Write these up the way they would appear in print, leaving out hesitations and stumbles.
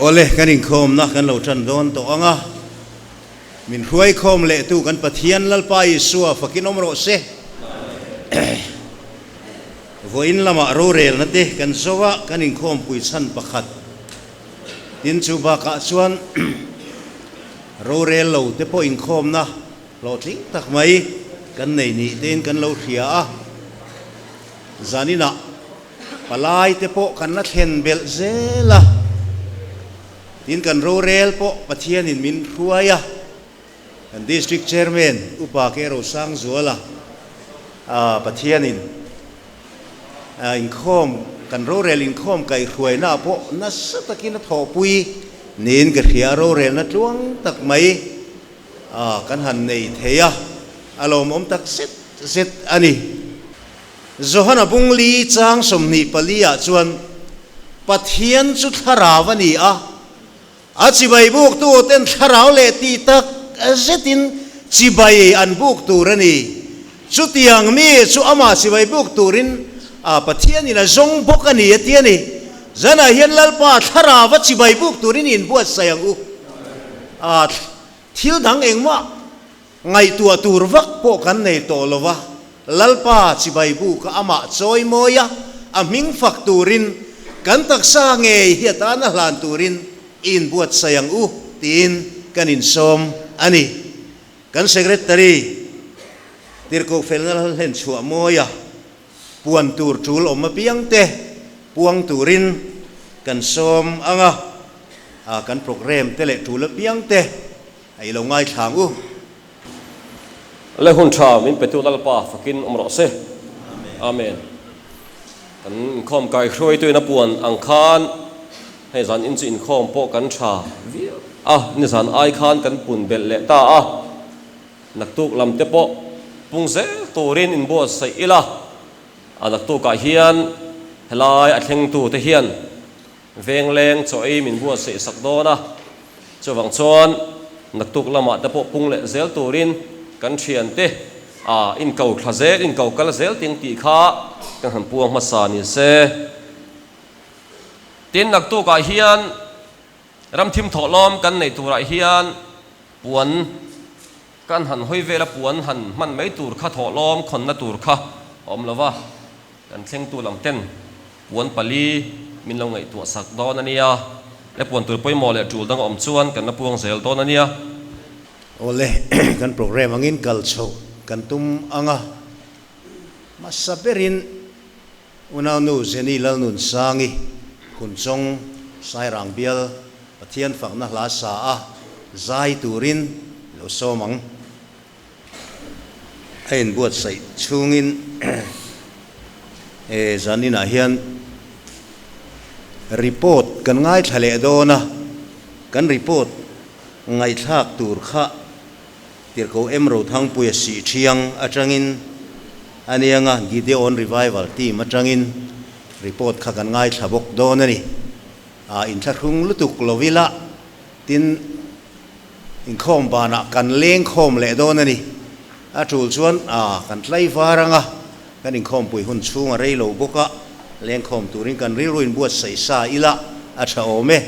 Awle, kan inkhawmna kan lo tan dawn tawh ang a, min hruaikhawm lehtu kan Pathian Lalpa Isua fakin awm rawh se. Vawiin lamah rorelna te kan zo a, kan inkhawmpui chhan pakhat tin chu bakah chuan rorel lo te pawh inkhawmna hlawhtling tak mai kan nei nih tein kan lo hria a, zaninah palai te pawh kan la thlen belh zel a, tin kan rorel pawh Pathianin min hruai a. Kan District Chairman Upa Ke Rosangzuala Pathianin inkhawm kan rorel inkhawm kaihhruaina pawh nasa takin a thawhpui niin ka hria a, rorelna tluang tak mai kan han nei thei a, a lawmawm tak zet zet a ni. Johana Bungli chang 24 ah chuan Pathian chu thlarau a ni a, A chibai buktu ten thlarau leh tih tak zetin chibai an buk tur a ni. Chutiang mi chu amah chibai buk turin a Pathianin a zawng bawk a ni a ti a ni. Zanah hian Lalpa thlarau a chibai buk turin inbuatsaih ang u. A thil dang engmah ngaihtuah tur vak pawh kan nei tawh lo va, Lalpa chibai buka amah chawi mawi a, a hming fak turin, kan taksa ngei hi atana hlan turin i inbuatsaih ang u tiin kan insawm a ni. Kan Secretary Tirhkoh Felna Lalhlen chhuah mawi a, puan tur tul awm apiangte puang turin kan sawm ang a, kan programme te leh tul apiangte A i lo ngaithla ang u. Le hun tha min petu Lalpa fakin awm rawh se. Amen. Kan inkhawm kai hruaituin a puan ang khan hei zan in chu inkhawm pawh kan tha viau a, nizan ai khan kan pun belh leh ta a, naktuk lam te pawh pung zel turin inbuatsaih ila, a naktukah hian helai a thlengtu te hian Vengleng chaw ei min buatsaih sak dawn a, chuvang chuan naktuk lamah te pawh pung leh zel turin kan thiante a inko thla zel, inko kal zel ting tih kha kan han puang hmasa ni se. Tin, naktukah hian ramthim thawhlawm kan neih turah hian puan kan han hawi vel a, puan han hman mai tur kha thawhlawm khawnna tur kha a awm lo va, kan thlengtu lam ten Puan pali min lo ngaihtuah sak dawn a nia. Le puan tur pawimawh leh tul dang a awm chuan kan la puang zel dawn a nia. Awle, kan program angin kal chhoh kan tum ang a, hmasa berin Unaunu Jenny Lalnunsangi Phunchawng Sairang bial Pathian fakna hla sa a zai turin lo sawm ang. A inbuatsaih chhungin he zaninah hian report kan ngaithla leh dawn a, kan report ngaihthlak tur kha Tirhkoh Em Rothangpuia sih thiang atangin a nianga Gideon Revival Team atangin report kha kan ngaithla bawk dawn a ni. A inthlahrung lutuk lo ila tin. Inkhawm banah kan leng khawm leh dawn a ni. A tul chuan a kan tlai var ang a, kan inkhawmpui hun chhung a rei lo bawk a, leng khawm turin kan rilru inbuatsaih sa ila a tha awm e.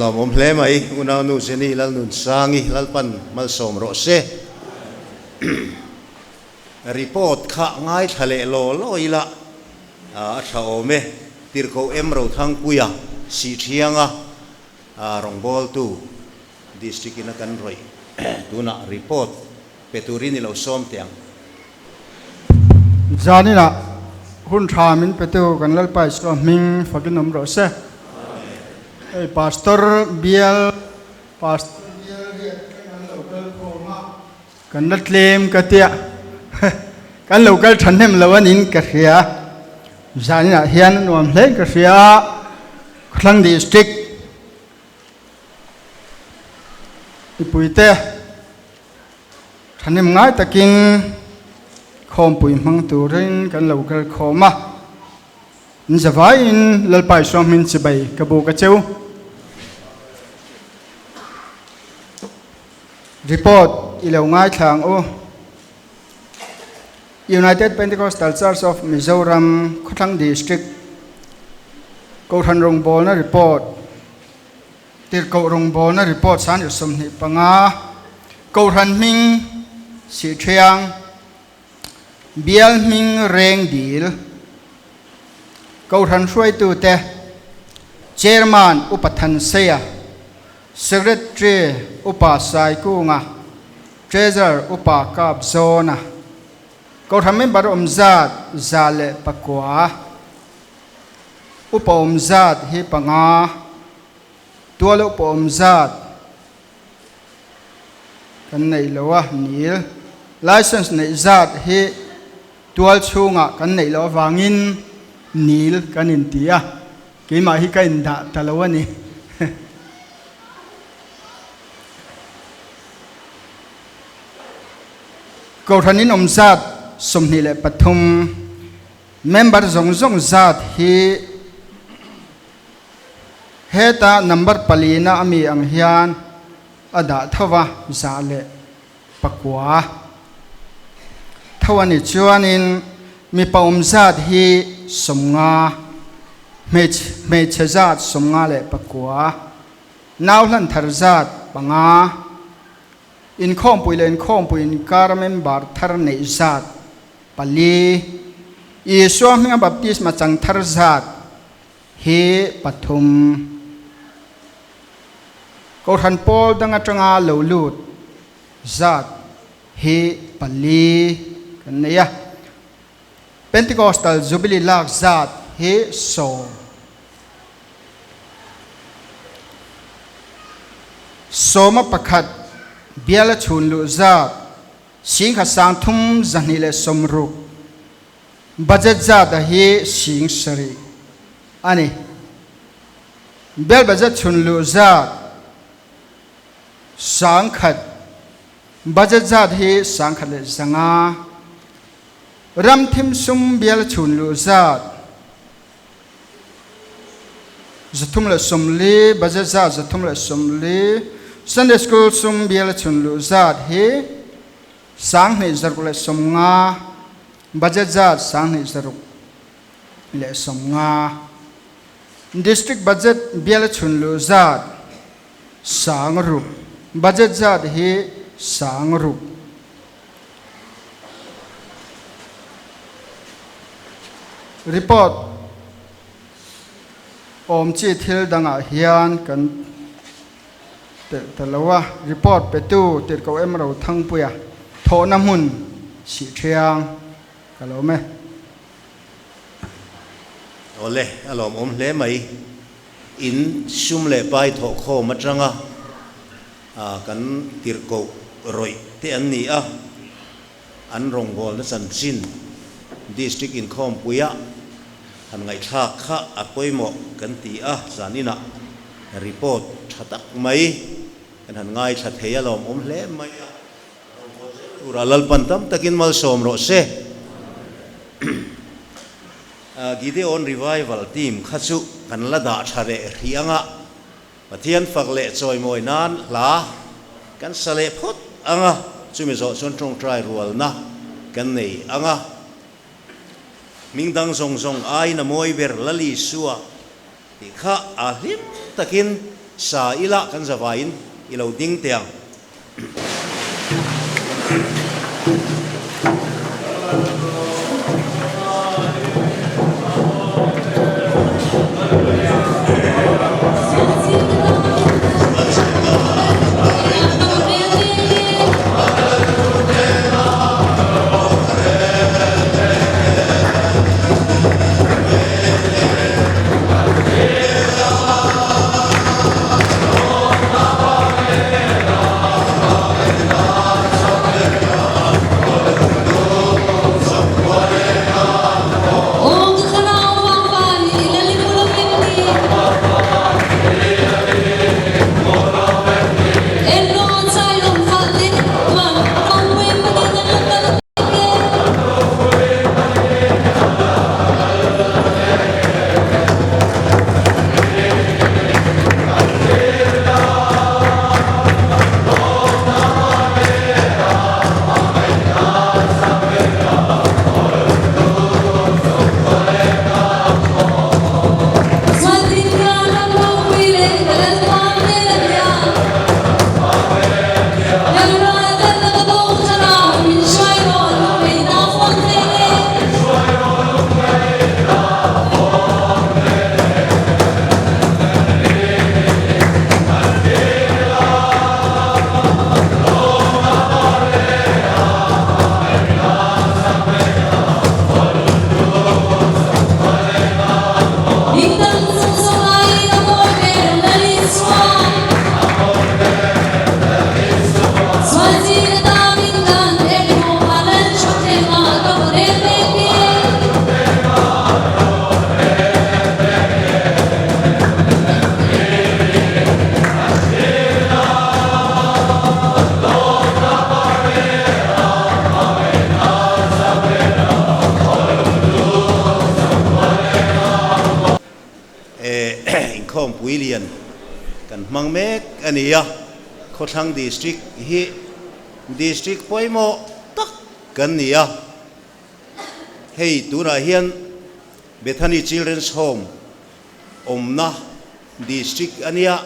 lawmawm hle mai, Unaunu Jenny Lalnunsangi Lalpan malsawm rawh se. Report kha ngaithla leh law law ila a tha awm e, Tirhkoh M Rothangpuia Sihthianga rawngbawltu District in a kan rawih tunah report pe turin i lo sawm teh ang. Zaninah hun tha min petu kan Lalpa Isua hming fakin awm rawh se. Hei Pastor bial Pastor bial riat thleng an lo kal khawm a, kan la tlem ka tia kan lo kal thahnem lo anin ka hria. Zaninah hian a nuam hle ka hria a, Khawthlang District Mipuite thahnem ngai takin khawmpui hmang turin kan lo kal khawm a, in zavaiin Lalpa Isua hmin chibai ka buk a cheu. Report i lo ngaithla ang u. United Pentecostal Church of Mizoram Khawthlang District Kohhran rawngbawlna report Tirhkoh rawngbawlna report sanir 25 Kohhran hming Sihthiang Bial hming Reng Dil Kohhran hruaitute Chairman Upa Thanseia Secretary Upa Saikunga Treasurer Upa Kap Zawna Kohhran member awm zat 109, upa awm zat hi panga, tual upa awm zat kan neih lo a, nil. License neih zat hi tual chhungah kan neih loh avangin nil kan inti a, keimah hi ka indah ta lo a ni. Kohhran in awm zat 23, member zawng zawng zat hi heta number palina a mi ang hian a dah tho va, 109 tho a ni. Chuanin mipa awm zat hi 50, hmeichhe zat 59, nau hlan thar zat panga, Inkhawmpui leh inkhawmpui inkara member thar neih zat pali, Isua hminga baptisma chang thar zat hi pathum. Kohhran pawl dang atanga lo lut zat hi pali kan nei a. Pentecostal Jubilee lak zat hi 10. 11 biala chhun luh zat 1360, budget zat a hi 7,000 a ni. Bial budget chhun luh zat 10,000, budget zat hi 1,100. Ram thim sum biala chhun luh zat 340, budget zat 340. Sunday School sum biala chhun luh zat hi 2650, budget zat 2650. District budget biala chhun luh zat 6,000, budget zat hi 6,000. Report awm chi thil dangah hian kan telh ta lo a, report petu Tirhkoh Em Rothangpuia thawhna hmun Sihthiang ka lo awm e. Awle, a lawmawm hle mai. In sum leh pai thawhkhawm atanga kan tirhkoh rawih te an ni a, an rawngbawlna chanchin District inkhawmpuia han ngaihthlak kha a pawimawh kan ti a, zaninah report tha tak mai kan han ngaithla thei a, lawmawm hle mai a, rawngbawlna zel turah Lalpan tam takin malsawm rawh se. Gideon Revival Team kha chu kan la dah tha leh hrih anga, Pathian fak leh chawimawi nan hla kan sa leh phawt ang a, chumi zawh chuan tawngtai rualna kan nei ang a. Hming dang zawng zawng aiin a mawi ber Lal Isua tih kha a hlim takin. Sa ila kan zavaiin i lo ding teh ang. Inkhawmpui lian kan hmang mek a ni a, Khawthlang District hi District pawimawh tak kan ni a, hei tunah hian Bethany Children's Home awmna District a nia,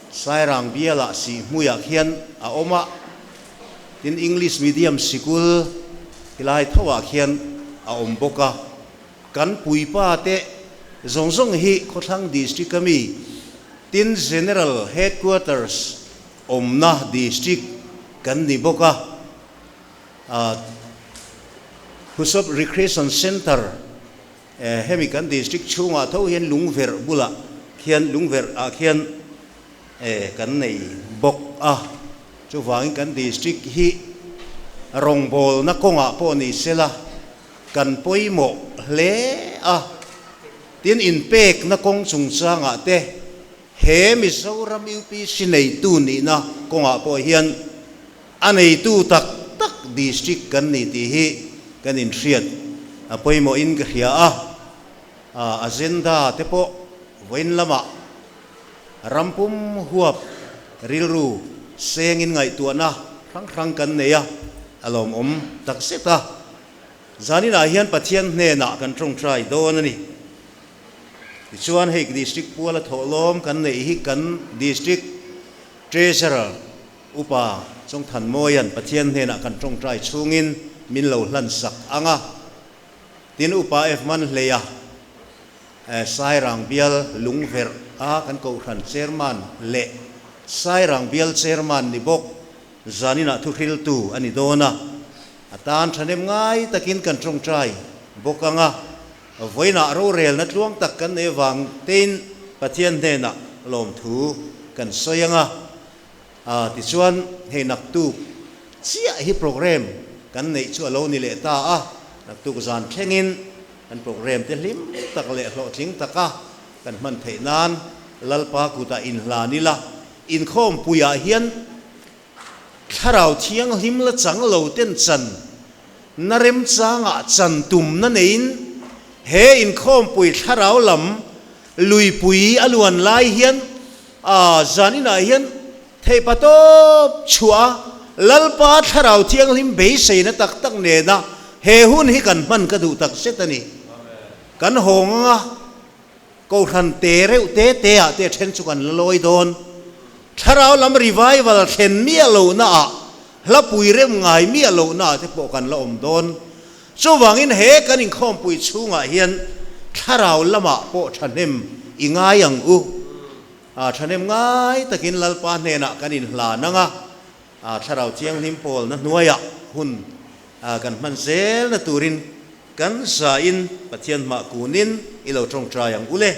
Sairang bialah Sihhmuiah khian a awm a, tin English Medium sikul helai thoah khian a awm bawk a. Kan puipa te zawng zawng hi Khawthlang District a mi, tin General Headquarters awmna District kan ni bawk a, Husop Recreation Centre hemi kan District chhungah tho hian Lungverh bulah khian Lungverh ah khian kan nei bawk a, chuvangin kan District hi rawngbawlna kawngah pawh ni sela, Kan pawimawh hle a, tin inpekna kawng chungchangah te he Mizoram UPC neitu nihna kawngah pawh hian a neitu tak tak district kan ni tih hi kan inhriat a pawimawhin ka hria a, agenda te pawh vawiin lamah rampum huap rilru sengin ngaihtuahna hrang hrang kan nei a, a lawmawm takzet a. Zaninah hian Pathian hnenah kan tawngtai dawn a ni. Tichuan hei District puala thawhlawm kan neih hi kan District Treasurer Upa Chawngthanmawia'n Pathian hnenah kan tawngtai chhungin min lo hlan sak ang a. Tin Upa F Manhleia Sairang Bial Lungverh a kan Kohhran Chairman leh Sairang Bial Chairman ni bawk Zaninah thuhriltu a ni dawn a, a tan thahnem ngai takin kan tawngtai bawk ang a, vawiinah rorelna tluang tak kan nei avang tein Pathian hnenah lawmthu kan sawi ang a, tichuan hei naktuk chiah hi program kan neih chu a lo ni leh ta a, naktuk zan thlengin kan program te hlim tak leh hlawhtling taka kan hman theih nan Lalpa kutah inhlan ila. Inkhawmpuiah hian Thlarau Thianghlim la chang lo ten chan na remchangah chan tumna neiin he inkhawmpui thlarau lam luipui a luan lai hian a zaninah hian theihpa tawp chhuah a Lalpa Thlarau Thianghlim beiseina tak tak nena he hun hi kan hman ka duh tak zet a ni. Kan hawng anga. Kohhran te reuh te te ah te then chu kan la lawi dawn. Thlarau lam revival thlen miah lohna ah, hla pui rem ngai miah lohna ah te pawh kan la awm dawn. Chuvangin he kan inkhawmpui chhungah hian thlarau lamah pawh thahnem i ngai ang u. Thahnem ngai takin Lalpa hnenah kan inhlan ang a, thlarau thianghlim pawlna hnuaiah hun kan hman zelna turin kan zain Pathian hmah kunin i lo tawngtai ang u le.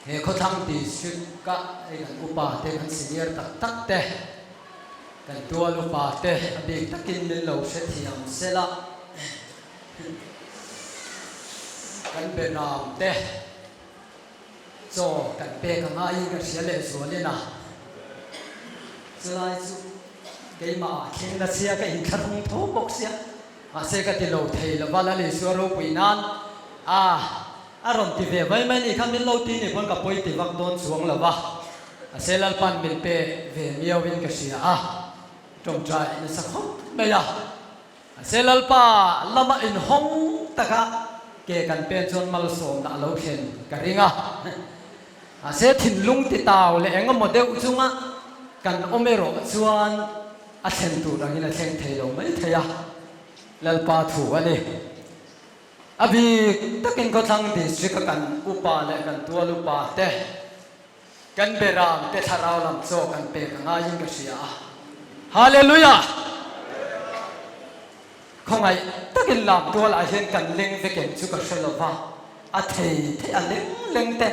He khawthlang district a hei kan upa te kan senior tak tak te, kan tual upa te a bik takin min lo hrethiam sela kan beram te chaw kan pek a ngaiin ka hria leh zualin a, chulai chu keimah ah thleng la sia ka inthlahrung tho bawk sia. Mahse ka ti lo thei lova Lal Isua ropui nan a a rawn ti ve mai mai ni kha min lo ti ni pawn ka pawi ti vak dawn chuang lo va, mahse Lalpan min pe ve miau in ka hria a, tawngtai nasa khawp mai a, mahse Lalpa lama inhawng taka ke kan pen chuan malsawmna a lo thlen ka ring a, mahse thinlung ti tau leh eng emaw deuh chunga kan awm erawh chuan A thlen tur angin a thleng thei lo mai thei a, Lalpa thu a ni. A bik takin Khawthlang District a kan upa leh kan tual upa te, kan beram te thlarau lam chaw kan pek a ngaiin ka hria a. Hallelujah! Khawngaih takin lam tualah hian kan leng vek em chu ka hre lo va, a thei thei a leng leng te,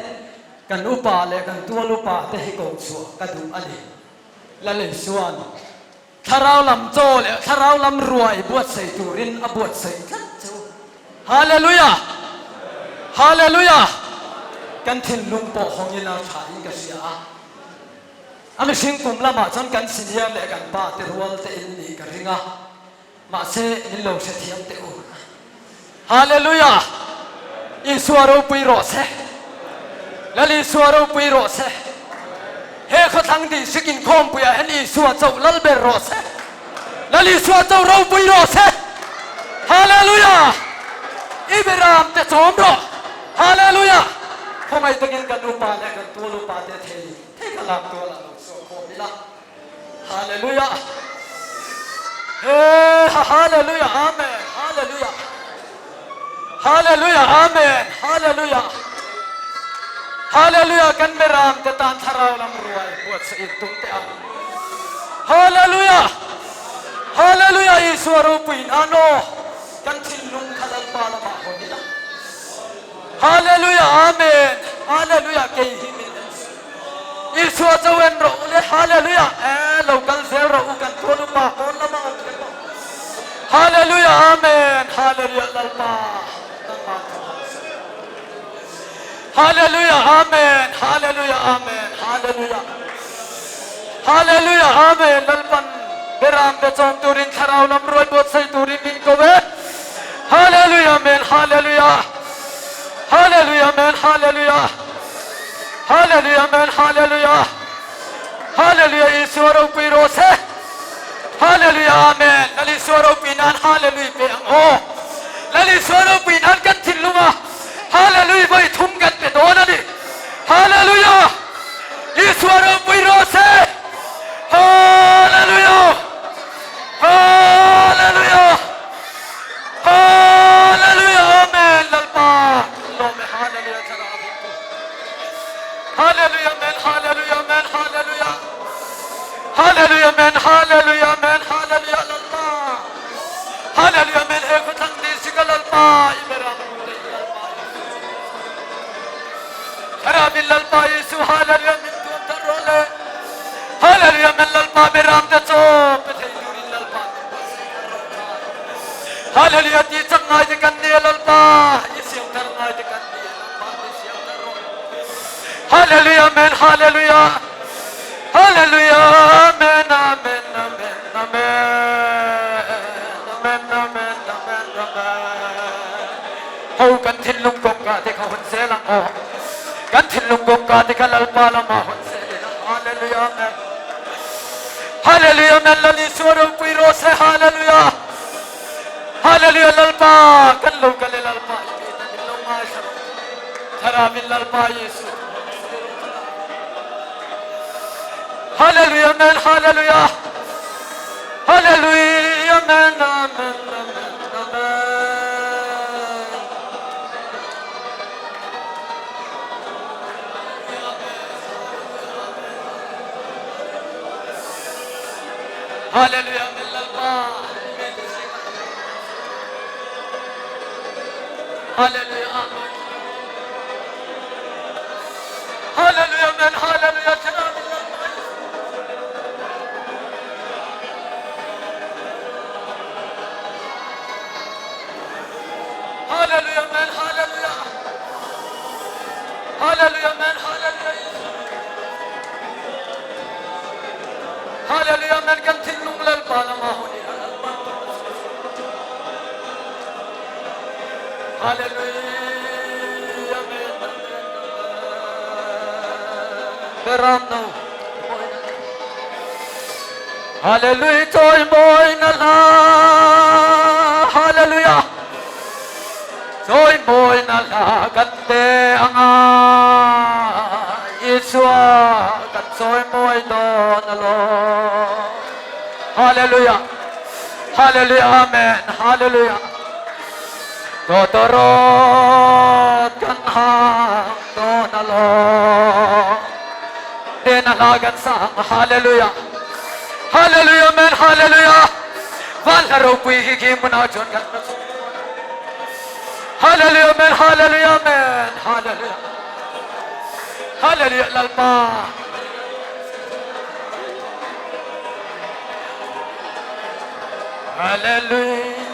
kan upa leh kan tual upa te hi koh chhuah ka duh a ni. Laleisuan thlarau lam chaw leh thlarau lam ruai buatsaih turin a buatsaih tlat chu. Hallelujah! Hallelujah! Kan thinlung pawh hawng ila tha in ka hria a. A mihring kum lamah chuan kan senior leh kan pa te rual te in nih ka ring a. Mahse min lo hrethiam teh u. Hallelujah! Isua ropui rawh se. Lal Isua ropui rawh se. He khawthlang dihsik inkhawmpuiah hian Isua chauh lal ber rawh se. Lal Isua chauh ropui rawh se. Hallelujah! I beram te chawm rawh. Hallelujah! Khawngaih takin kan upa leh kan tual upa te thei thei kha lak tual ah lo chhuak khawm ila. Hallelujah He ha Hallelujah Amen Hallelujah Hallelujah Amen Hallelujah Hallelujah kan beram te tan thlarau lam ruai buatsaih in tum teh ang Hallelujah Hallelujah Isua ropui nan aw kan thinlung kha Lalpa lamah hawn ila Hallelujah Amen Hallelujah kei hi min en suh Isua cho en rawh u le Hallelujah e lo kal zel rawh u kan tuan upa pawn lama awm te pawh Hallelujah Amen Hallelujah Lalpa nangmah thu hawng suh Hallelujah Amen Hallelujah Amen Hallelujah Hallelujah Amen Lalpan beram te chawm turin thlarau lam ruai buatsaih turin min ko e Hallelujah Amen Hallelujah Hallelujah Amen Hallelujah Hallelujah Amen Hallelujah Hallelujah Isua ropui rawh se Hallelujah Amen Lal Isua ropui nan Hallelujah pe ang aw Lal Isua ropui nan kan thinlung a Hallelujah vawi thum kan pe dawn a ni Hallelujah Isua ropui rawh se Hallelujah Hallelujah Hallelujah Amen Lalpa lawm e Hallelujah thlarau him tu Hallelujah Amen Hallelujah Amen Hallelujah Hallelujah Amen Hallelujah Amen Hallelujah Lalpa Hallelujah Amen he khawthlang ni si ka Lalpa i beram te Lalpa Thlarau in Lalpa Jesu Hallelujah min tuam thar rawh le Hallelujah Amen Lalpa beram te chaw pe thei turin Lalpa min buatsaih thar rawh kha Hallelujah ti chak ngai te kan ni Lalpa i siam thar ngai te kan ni Lalpa ni siam thar rawh Hallelujah Amen Hallelujah Hallelujah Amen Amen Amen Amen Amen Amen Amen Amen Ho kan thinlung kawngka te kha hun zel ang aw kan thinlung kawngka te kha Lalpa lamah hun zel ila Hallelujah Amen Hallelujah Amen Lal Isua ropui rawh se Hallelujah Hallelujah Lalpa kan lo kal e Lalpa i mi ta min lo ngaithla rawh Thlarau in Lalpa Jesu Hallelujah Amen Hallelujah Hallelujah Amen Amen Amen Amen Hallelujah Amen Lalpa Amen Hallelujah Amen. Hallelujah Thlarau in Lalpa Hallelujah Amen Hallelujah Hallelujah Amen Hallelujah Hallelujah Amen kan thinlung Lalpa lama hun i Lalpa Hallelujah Amen Beram no Hallelujah chawi mawi na hla Hallelujah chawi mawi na hla kan pe anga Isua kan chawi mawi dawn alawm Hallelujah Hallelujah Amen Hallelujah Tawtawrawt kan hang dawn alawm Den a hla kan sang Hallelujah Hallelujah Amen Hallelujah Van hla ropui hi khi hmunah chuan kan hla chhung dawn a Hallelujah Amen Hallelujah Amen Hallelujah Hallelujah Lalpa Hallelujah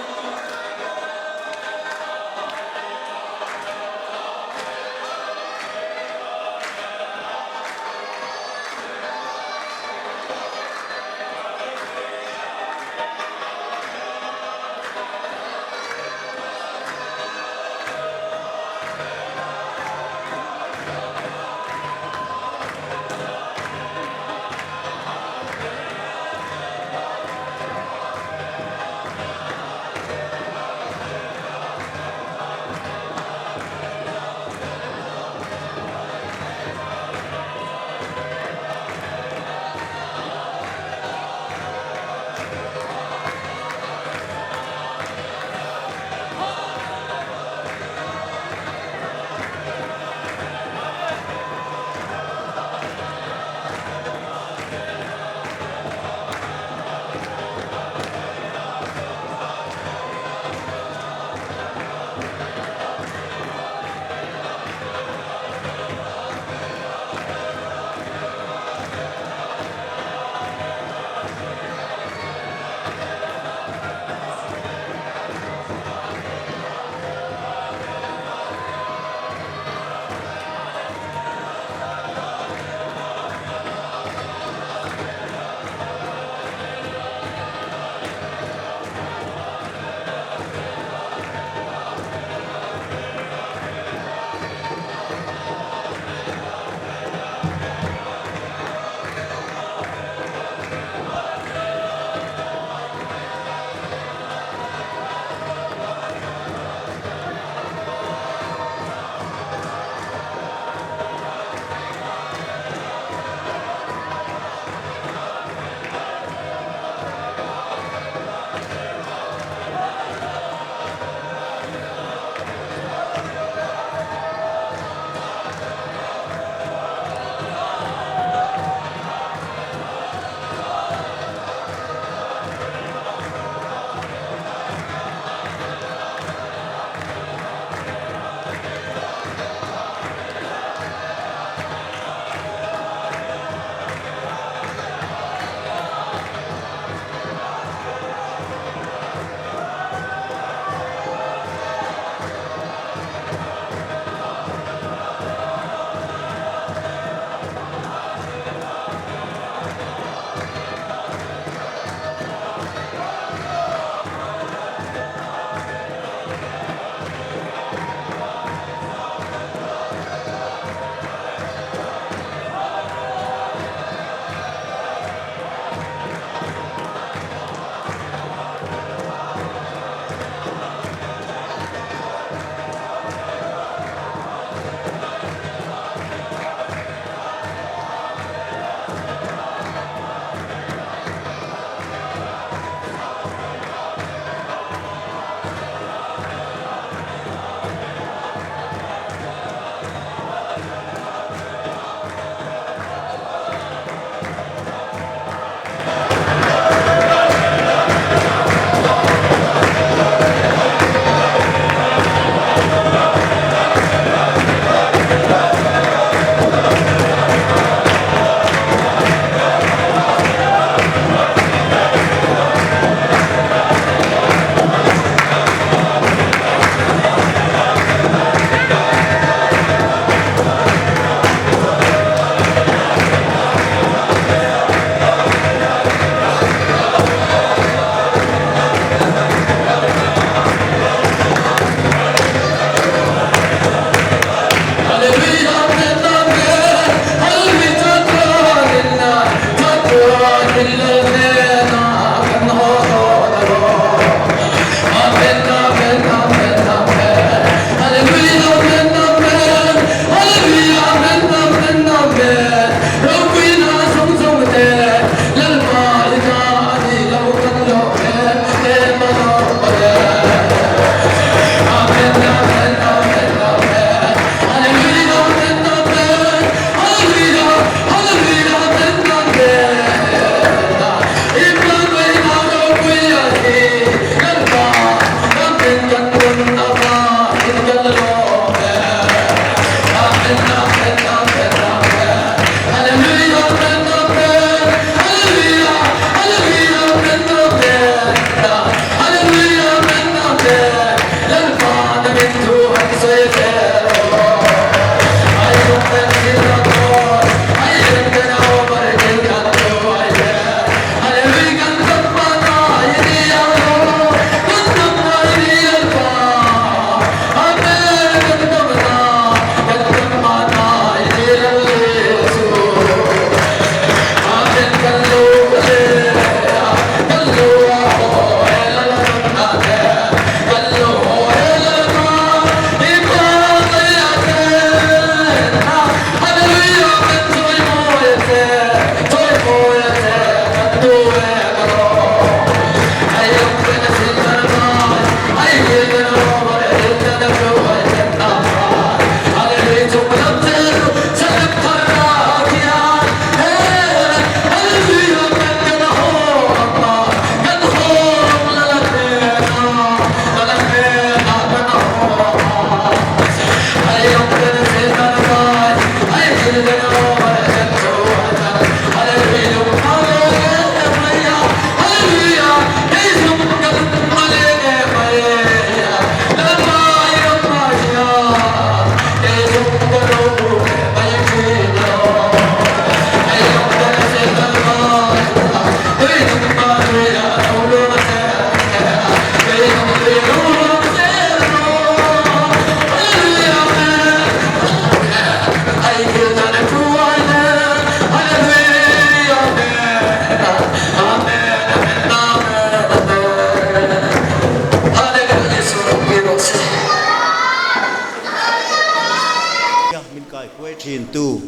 Hruai thintu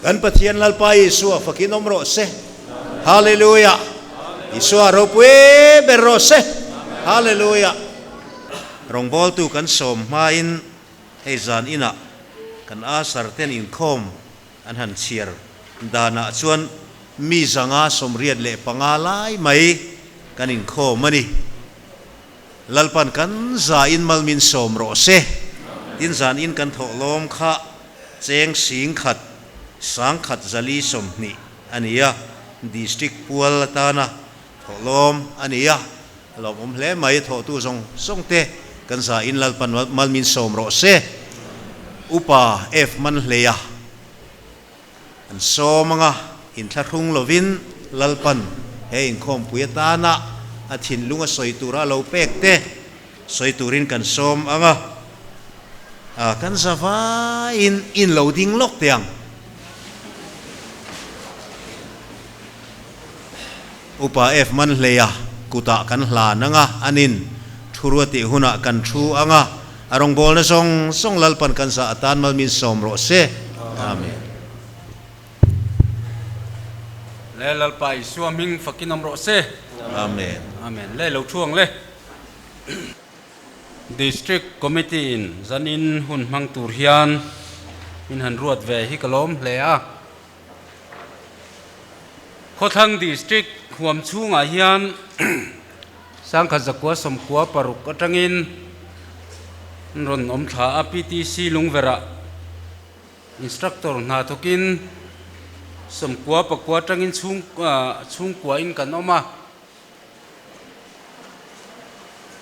kan Pathian Lalpa Isua fakin awm rawh se. Hallelujah. Isua ropui ber rawh se. Hallelujah. Rawngbawltu kan sawm hmain hei zan inah kan Asar ten inkhawm an han chhiar danah chuan mi 185 lai mai kan inkhawm a ni. Lalpan kan zain malmin sawm rawh se. Tin zanin kan thawh lawm kha cheng singkhat sangkhat 420 a ni a, District pual atana thawh lawm a ni a, a lawmawm hle mai. Thawhtu zawng zawng te kan zain Lalpan malmin sawm rawh se. Upa F Manhleia an sawm anga inthlahrung lovin Lalpan he inkhawmpui atana a thinlung a sawi tura a lo pek te sawi turin kan sawm anga kan za vaiin in lo ding lawk teh ang. Upa F Manhleia kutah kan hlan anga anin thu rua tih hunah kan thu anga a rawngbawlna zawng zawng Lalpan kan zah atan malmin sawm rawh se. Amen. Le Lalpa Isua hming fakin awm rawh se. Amen. Amen. Le lo thu ang le. District Committee in zanin hun hmang tur hian min han ruat ve hi ka lawm hle a. Khawthlang District huam chhungah hian 1996 atangin an rawn awm thla a, PTC Lungverah Instructor hna thawkin 99 atangin chhung chhungkuain kan awm a.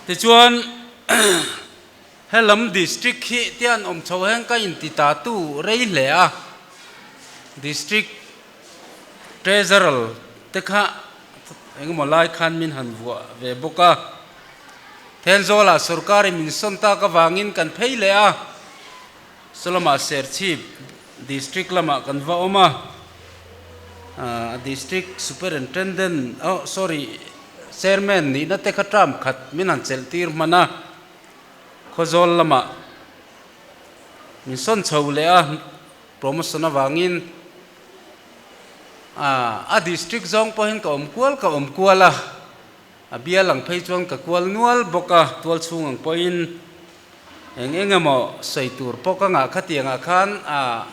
Tichuan Helam District hi tian awm chho heng ka inti ta tu rei hle a, District Treasurer te kha engemaw lai khan min han vuah ve bawk a, Thenzawl-ah sorkar-in min sawn tak avangin kan phei leh a, sawlamah Serchhip District lamah kan va awm a, District Superintendent, oh sorry, Chairman nihna te kha term khat min han chelh tir hman a. Khawzawl lamah min sawn chho leh a, promotion avangin a district zawng pawhin ka awm kual ka awm kual a, a bial ang phei chuan ka kual nual bawk a, tual chhung ang pawhin eng eng emaw sawi tur pawh ka ngah khatiangah khan a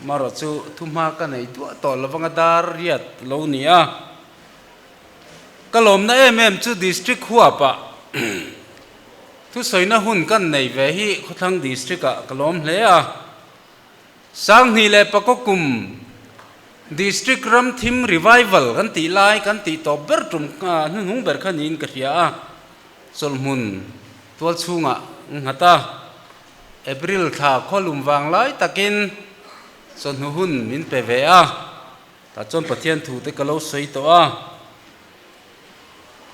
marawh chu thuhma ka nei duah tawh lovang a dar riat lo ni a. Ka lawmna em em chu District huapah thusawina hun kan nei ve hi Khawthlang District-ah ka lawm hle a. 2004 kum District ram thim revival kan tih lai kan tih tawp ber tum hnuhnung ber kha niin ka hria a, chawlhmun tual chhungah nghat a, April thla khawlum vang lai takin chawhnu hun min pe ve a. Tah chuan Pathian thu te ka lo sawi tawh a,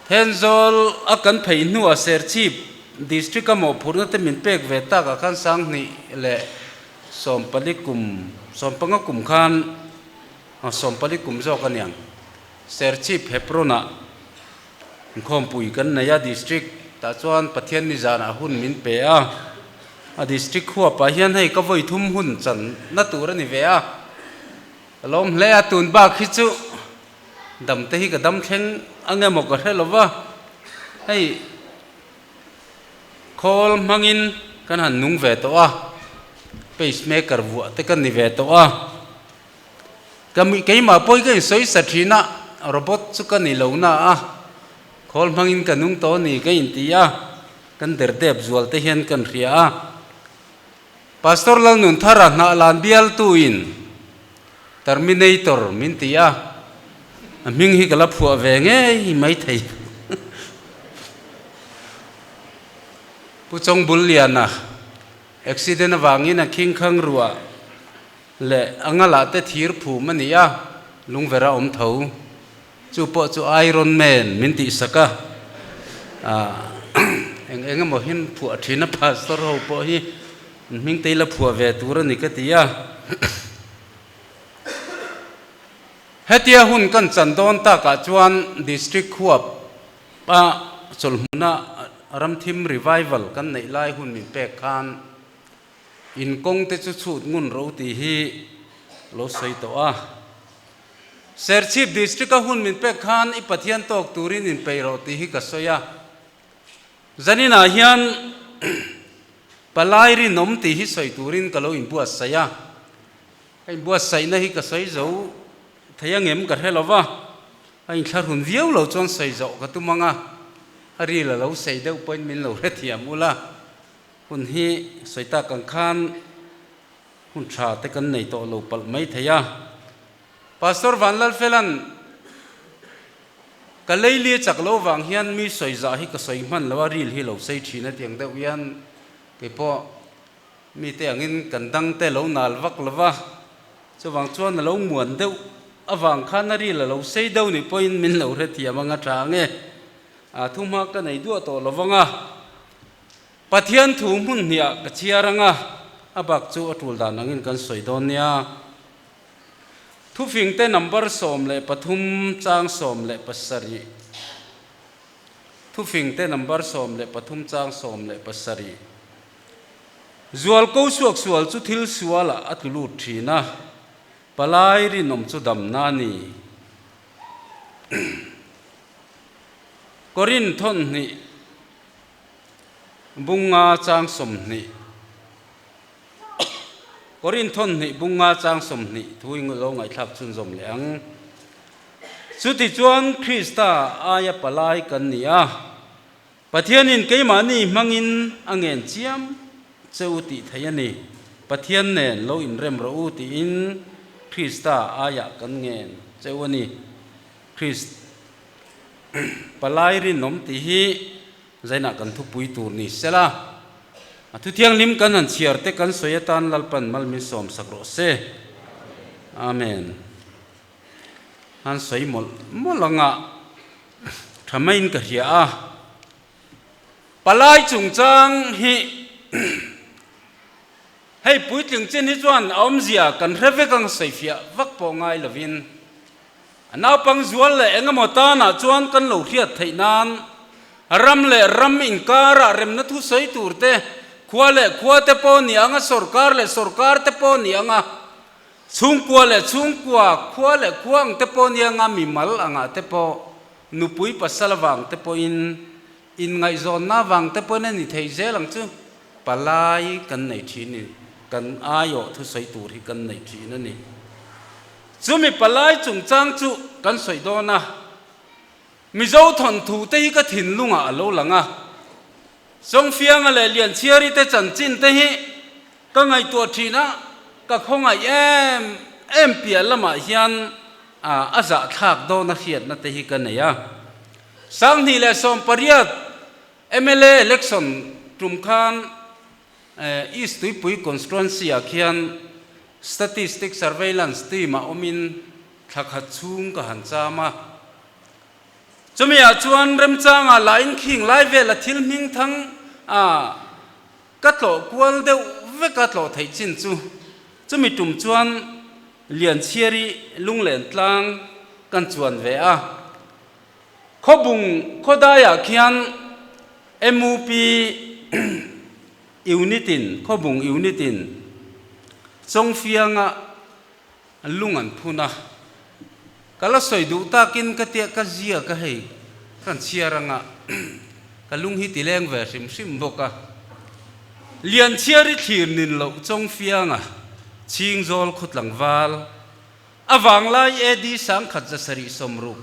Thenzawl a kan phei hnuah Serchhip District a mawhphurhna te min pek ve takah khan 2014 kum 15 kum khan 14 kum zawk a niang Serchhip Hebron-ah inkhawmpui kan nei a District tah chuan Pathian nizanah hun min pe a, a District huapah hian hei ka vawi thum hun channa tur a ni ve a. Ka lawm hle a, tun bak hi chu dam te hi ka dam thleng ang emaw ka hre lo va, hei khawl hmangin kan han nung ve tawh a, pacemaker vuah te ka ni ve tawh a, ka keimah pawh hi ka insawi sa thin a, robot chu ka ni lo na a, khawl hmangin ka nung tawh a ni ka inti a, kan derdep zual te hian kan hria a. Pastor Lalnunthara hnah lan bialtuin Terminator min ti a, a hming hi ka la phuah ve ngei maithei. Pu Chawngbulliana accident avangin a khingkhang ruah leh a ngalah te thir phum a ni a, lungvera awm tho. Chu pawh chu Iron Man min tihsak a, eng eng emaw hian phuah thin a, pastor ho pawh hi an hming te ila phuah ve tur a ni ka ti a. Hetia hun kan chan dawn takah chuan District huap a chawlhmuna Ramthim Revival kan neih lai hun min pek khan, In kawng te chu chhut ngun ro tih hi lo sawi tawh a. Serchhip District a hun min pek khan i Pathian tawk turin in peih rawh tih hi ka sawi a. Zaninah hian palai rinawm tih hi sawi turin ka lo inbuatsaih a. Ka inbuatsaihna hi ka sawi zo thei angem ka hre lo va, a inthlahrun viau lo chuan sawi zawh ka tum ang a, a ril a lo sei deuh pawhin min lo hrethiam ula, hun hi sawi tak ang khan hun tha te kan nei tawh lo palh mai thei a. Pastor Vanlalfela'n ka leili chak lo vang hian mi sawi zah hi ka sawi hman lo a, ril hi lo sei thin a tiang deuh hian keipawh Mite angin kan dangte lo nal vak lo va, chuvang chuan a lo muan deuh avang khan a ril a lo sei deuh nih pawhin min lo hrethiam anga tha ang e. A thuhma ka nei duah tawh lo vang a, Pathian thu hmun hniah ka chhiar ang a, a bak chu a tul dan angin kan sawi dawn nia. Thufingte number 13 chang 17. Thufingte number 13 chang 17. Zual ko suak sual chu thil sualah a tlu lut thin a, palai rinawm chu damna a ni. Korin thawnhnih bunga chang 20 Korin thawnhnih bunga chang 20 thu i lo ngaihthlak chhunzawm leh ang. Chutichuan Krista aia palai kan ni a. Pathianin keimahni hmangin a ngen chiam che u tih theih a ni. Pathian nen lo inrem rawh u tiin Krista aiah kan ngen che u a ni. Krist palai rinawm tih hi zainah kan thupui tur ni sela, a thu thianghlim kan han chhiar te kan sawi atan Lalpan mal min sawm sak rawh se. Amen. Han sawi mawlh mawlh anga tha maiin ka hria a. Palai chungchang hi hei puitling chin hi chuan a awmzia kan hre vek ang sawifiah vak pawh ngai lovin a naupang zual leh engemaw tanah chuan kan lo hriat theih nan ram leh ram inkarah remna thu sawi tur te, khua leh khua te pawh ni anga sorkar leh sorkar te pawh ni anga Chhungkua leh chhungkua, khua leh khua ang te pawh nia nga mimal angah te pawh, nupui pasal avang te pawhin, inngaihzawnna avang te pawhin a ni thei zel ang chu. Palai kan nei thin ni, kan aiawh thusawi tur hi kan nei thin a ni. Chumi palai chungchang chu kan sawi dawn a, Mizo thawnthu te hi ka thinlungah a lo lang a, Sawngfianga leh Lianchhiari te chanchin te hi Ka ngaihtuah thin a, ka khawngaih em em piah lamah hian a zahthlak dawn a hriatna te hi ka nei a. 2018 mla election tum khan East Tuipui constituency ah khian Statistic Surveillance team ah awmin thla khat chhung ka han cham a. Chumi ah chuan remchangah lah in khing lai vela thil hming thang a Ka tlawh kual deuh vek a tlawh theih chin chu chumi tum chuan Lianchhiari lunglen tlang kan chuan ve a. Khawbung khawdaiah khian MUP unit in Khawbung unit in Chawngfianga lung an phun a. Ka la sawi duh takin ka tia ka ziak a hei kan chhiar anga ka lung hi ti leng ve hrim hrim bawk a. Lian chhiar i thlir nin loh chawng fianga chhing zawl khaw tlangval a vanglai AD 1760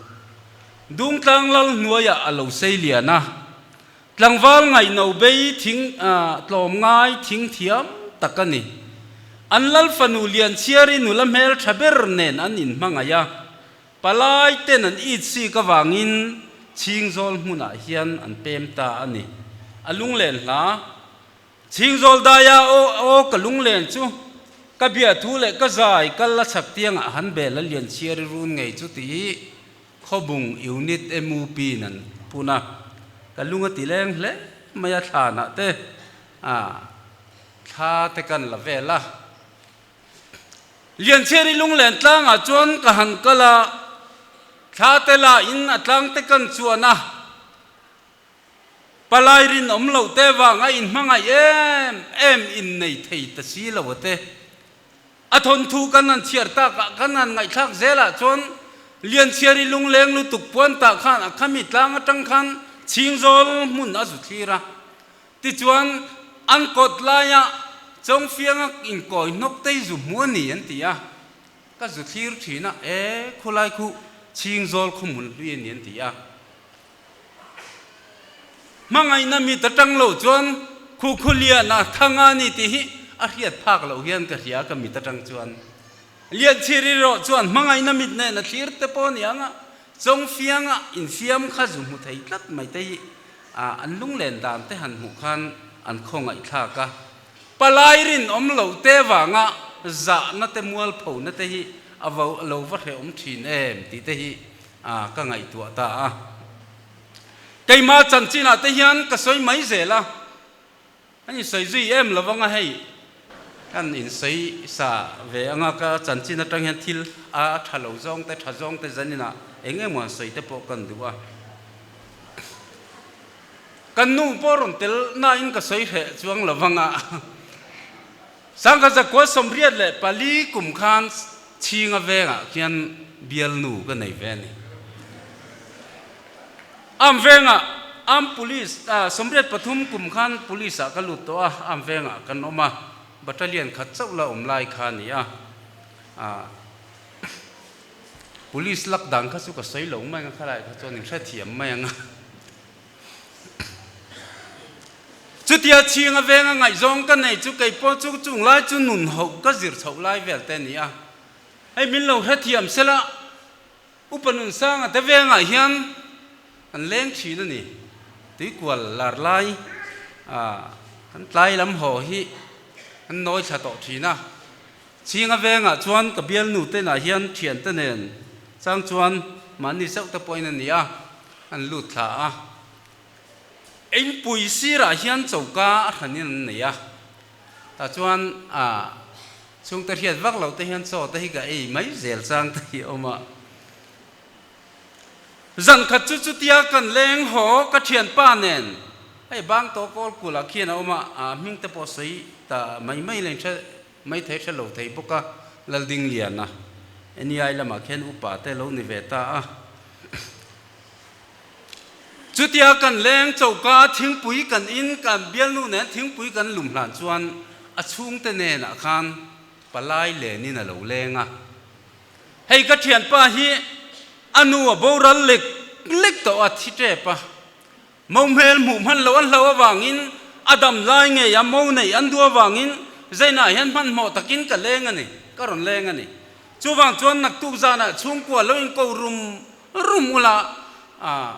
Dungtlang lal hnuaiah a lo sei lian a. Tlangval ngaihno bei thing tlawm ngai thing thiam tak a ni. An lal fanu Lianchhiari nula hmel tha ber nen an inhmangaih a, palai ten an it sik avangin Chhingzawl hmunah hian an pem ta a ni. A lunglen hla, Chhingzawl daia aw aw ka lunglen chu ka biahthu leh ka zai kal la chhak tiangah han bel a Lianchhiari run ngei chu tih Khawbung Unit MUP in an pun a, ka lung a ti leng hle mai a thlanah te a thla te kan la vel a. Lianchhiari lunglen tlangah chuan ka han kal a, thla te la in a tlang te kan chuan a. Palai rinawm loh te vanga inhmangaih em em innei thei ta si lo a te. A thawnthu kan han chhiar takah kan han ngaihthlak zelah chuan Lianchhiari lungleng lutuk puan tah khan a khami tlang atang khan chhingzawl hmun a zu thlir a. Tichuan an kawt laia Chawngfianga inkawi hnawk tei zu hmu a ni an ti a. Ka zu thlir thin a, e khulai khu chhingzawl khaw hmun hlui a ni an ti a. Hmangaihna mit atang lo chuan khu khu lian a thang a ni tih hi a hriat phak loh hian ka hria ka mit atang chuan. Lianchhir erawh chuan hmangaihna mit nen a thlir te pawh a ni ang a, chawngfianga infiam kha zu hmu thei tlat mai te hi an lunglen dan te han hmuh khan an khawngaihthlak a. Palai rinawm lo te vanga zahna te mualphona te hi a lo va hrehawm thin em tih te hi a ka ngaihtuah ta a. Keimah chanchinah te hian ka sawi mai zel a, an insawi zui em lo vang a hei, kan insawi sa ve anga ka chanchin atang hian thil a tha lo zawng te tha zawng te zaninah eng emaw han sawi te pawh kan duh a. Kan nu pawh rawn tel nain ka sawi hreh chuang lo vang a. Sangkhat zakua 84 kum khan Chhinga vengah khian bialnu ka nei ve a ni. Am vengah Am Police ah 83 kum khan Police ah ka lut tawh a, Am vengah kan awm a, Battalion khat chauh la awm lai kha a ni a. Ah Police lak dan kha chu ka sawi lo mai ang a, khalai kha chuan inhrethiam mai ang a. Chutia chhing a veng a ngaihzawng ka nei chu kei pawh chu chung lai chu nun hoh ka zir chhoh lai vel te a ni a. Hei min lo hrethiam sela Upa Nunsanga te vengah hian an leng thin a ni. Tuikual lar lai kan tlai lam haw hi an nawi thla tawh thin a. Chhing a vengah chuan ka bialnu te nah hian thiante nen chang chuan mahni chauh te pawhin a ni a. An lut thla a, inpui sirah hian choka a hranin an nei a, tah chuan ah chhungte hriat vak loh te hian chaw te hi ka ei mai zel chang te hi a awm a. Zan khat chu chutia kan leng haw ka thianpa nen hei bang tawh kawl kulah khian a awm a, ah hming te pawh sawi ta mai mai leng hre mai thei hre lo thei bawk a, Laldingliana NEI lamah khian upa te lo ni ve ta a. Chutia kan leng choka thingpui kan in kan bialnu nen thingpui kan lum hlan chuan a chhungte nenah khan palai lenin a lo leng a. Hei ka thianpa hi a nu a boral lek lek tawh a thi tep a. Mo hmel hmuh hman loh an hlo avangin a dam lai ngei a mo neih an duh avangin Zainah hian hmanhmawh takin ka leng a ni, ka rawn leng a ni. Chuvang chuan naktuk zanah chhungkua lo inko rum rum ula a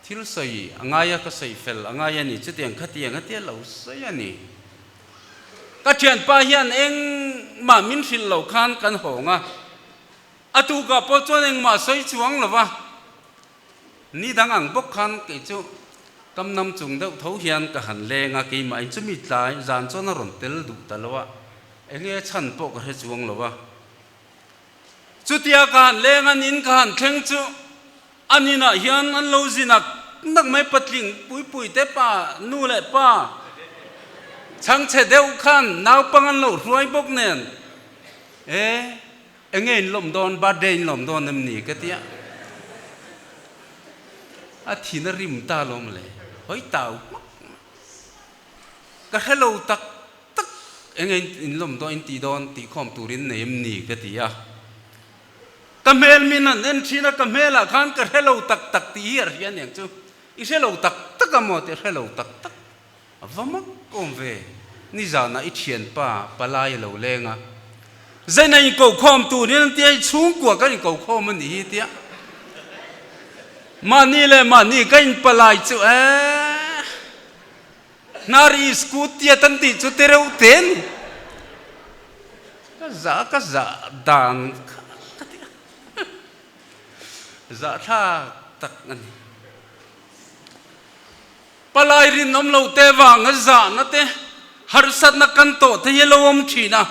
thil sawi a ngai a, ka sawi fel a ngai a ni, chutiang khatiang a tia lo sawi a ni. Ka thianpa hian engmah min hrilh lo khan kan hawng a, a tukah pawh chuan engmah sawi chuang lo va. Ni dang ang bawk khan kei chu kam nam chung deuh tho hian ka han leng a, keimah in chumi tlai zan chuan a rawn tel duh ta lo a, enge chhan pawh ka hre chuang lo a. Chutia ka han leng a, nin ka han thleng chu an inah hian an lo zi nak nak mai, patling pui pui te pa, nu leh pa chhangchhe deuh khan naupang an lo hruai bawk nen, e. Enge in lawm dawn, birthday in lawm dawn em ni ka ti a, a thin a rim ta lawm le, hawi tau hmak mai. Ka hre lo tak tak enge in lawm dawn in tih dawn tih khawm tur in nei em ni ka ti a. Ka hmel min an en thin a, ka hmelah khan ka hre lo tak tak tih hi a hria aniang chu, i hre lo tak tak a maw tih a hre lo tak tak. A va mak awm ve, nizanah i thianpa palai a lo leng a, Zaina inkokhawm turin an tia, i chhungkua kan inkokhawm a nih hi tia, mahni leh mahni ka inpalai chu eeh, hnar i iskut tia tan tih chu te reuh te a ni, ka zah ka zah dan kha ka ti a, zahthlak tak a ni. Palai rinawm lo te vanga zahna te, harsatna kan tawh te hi a lo awm thin a.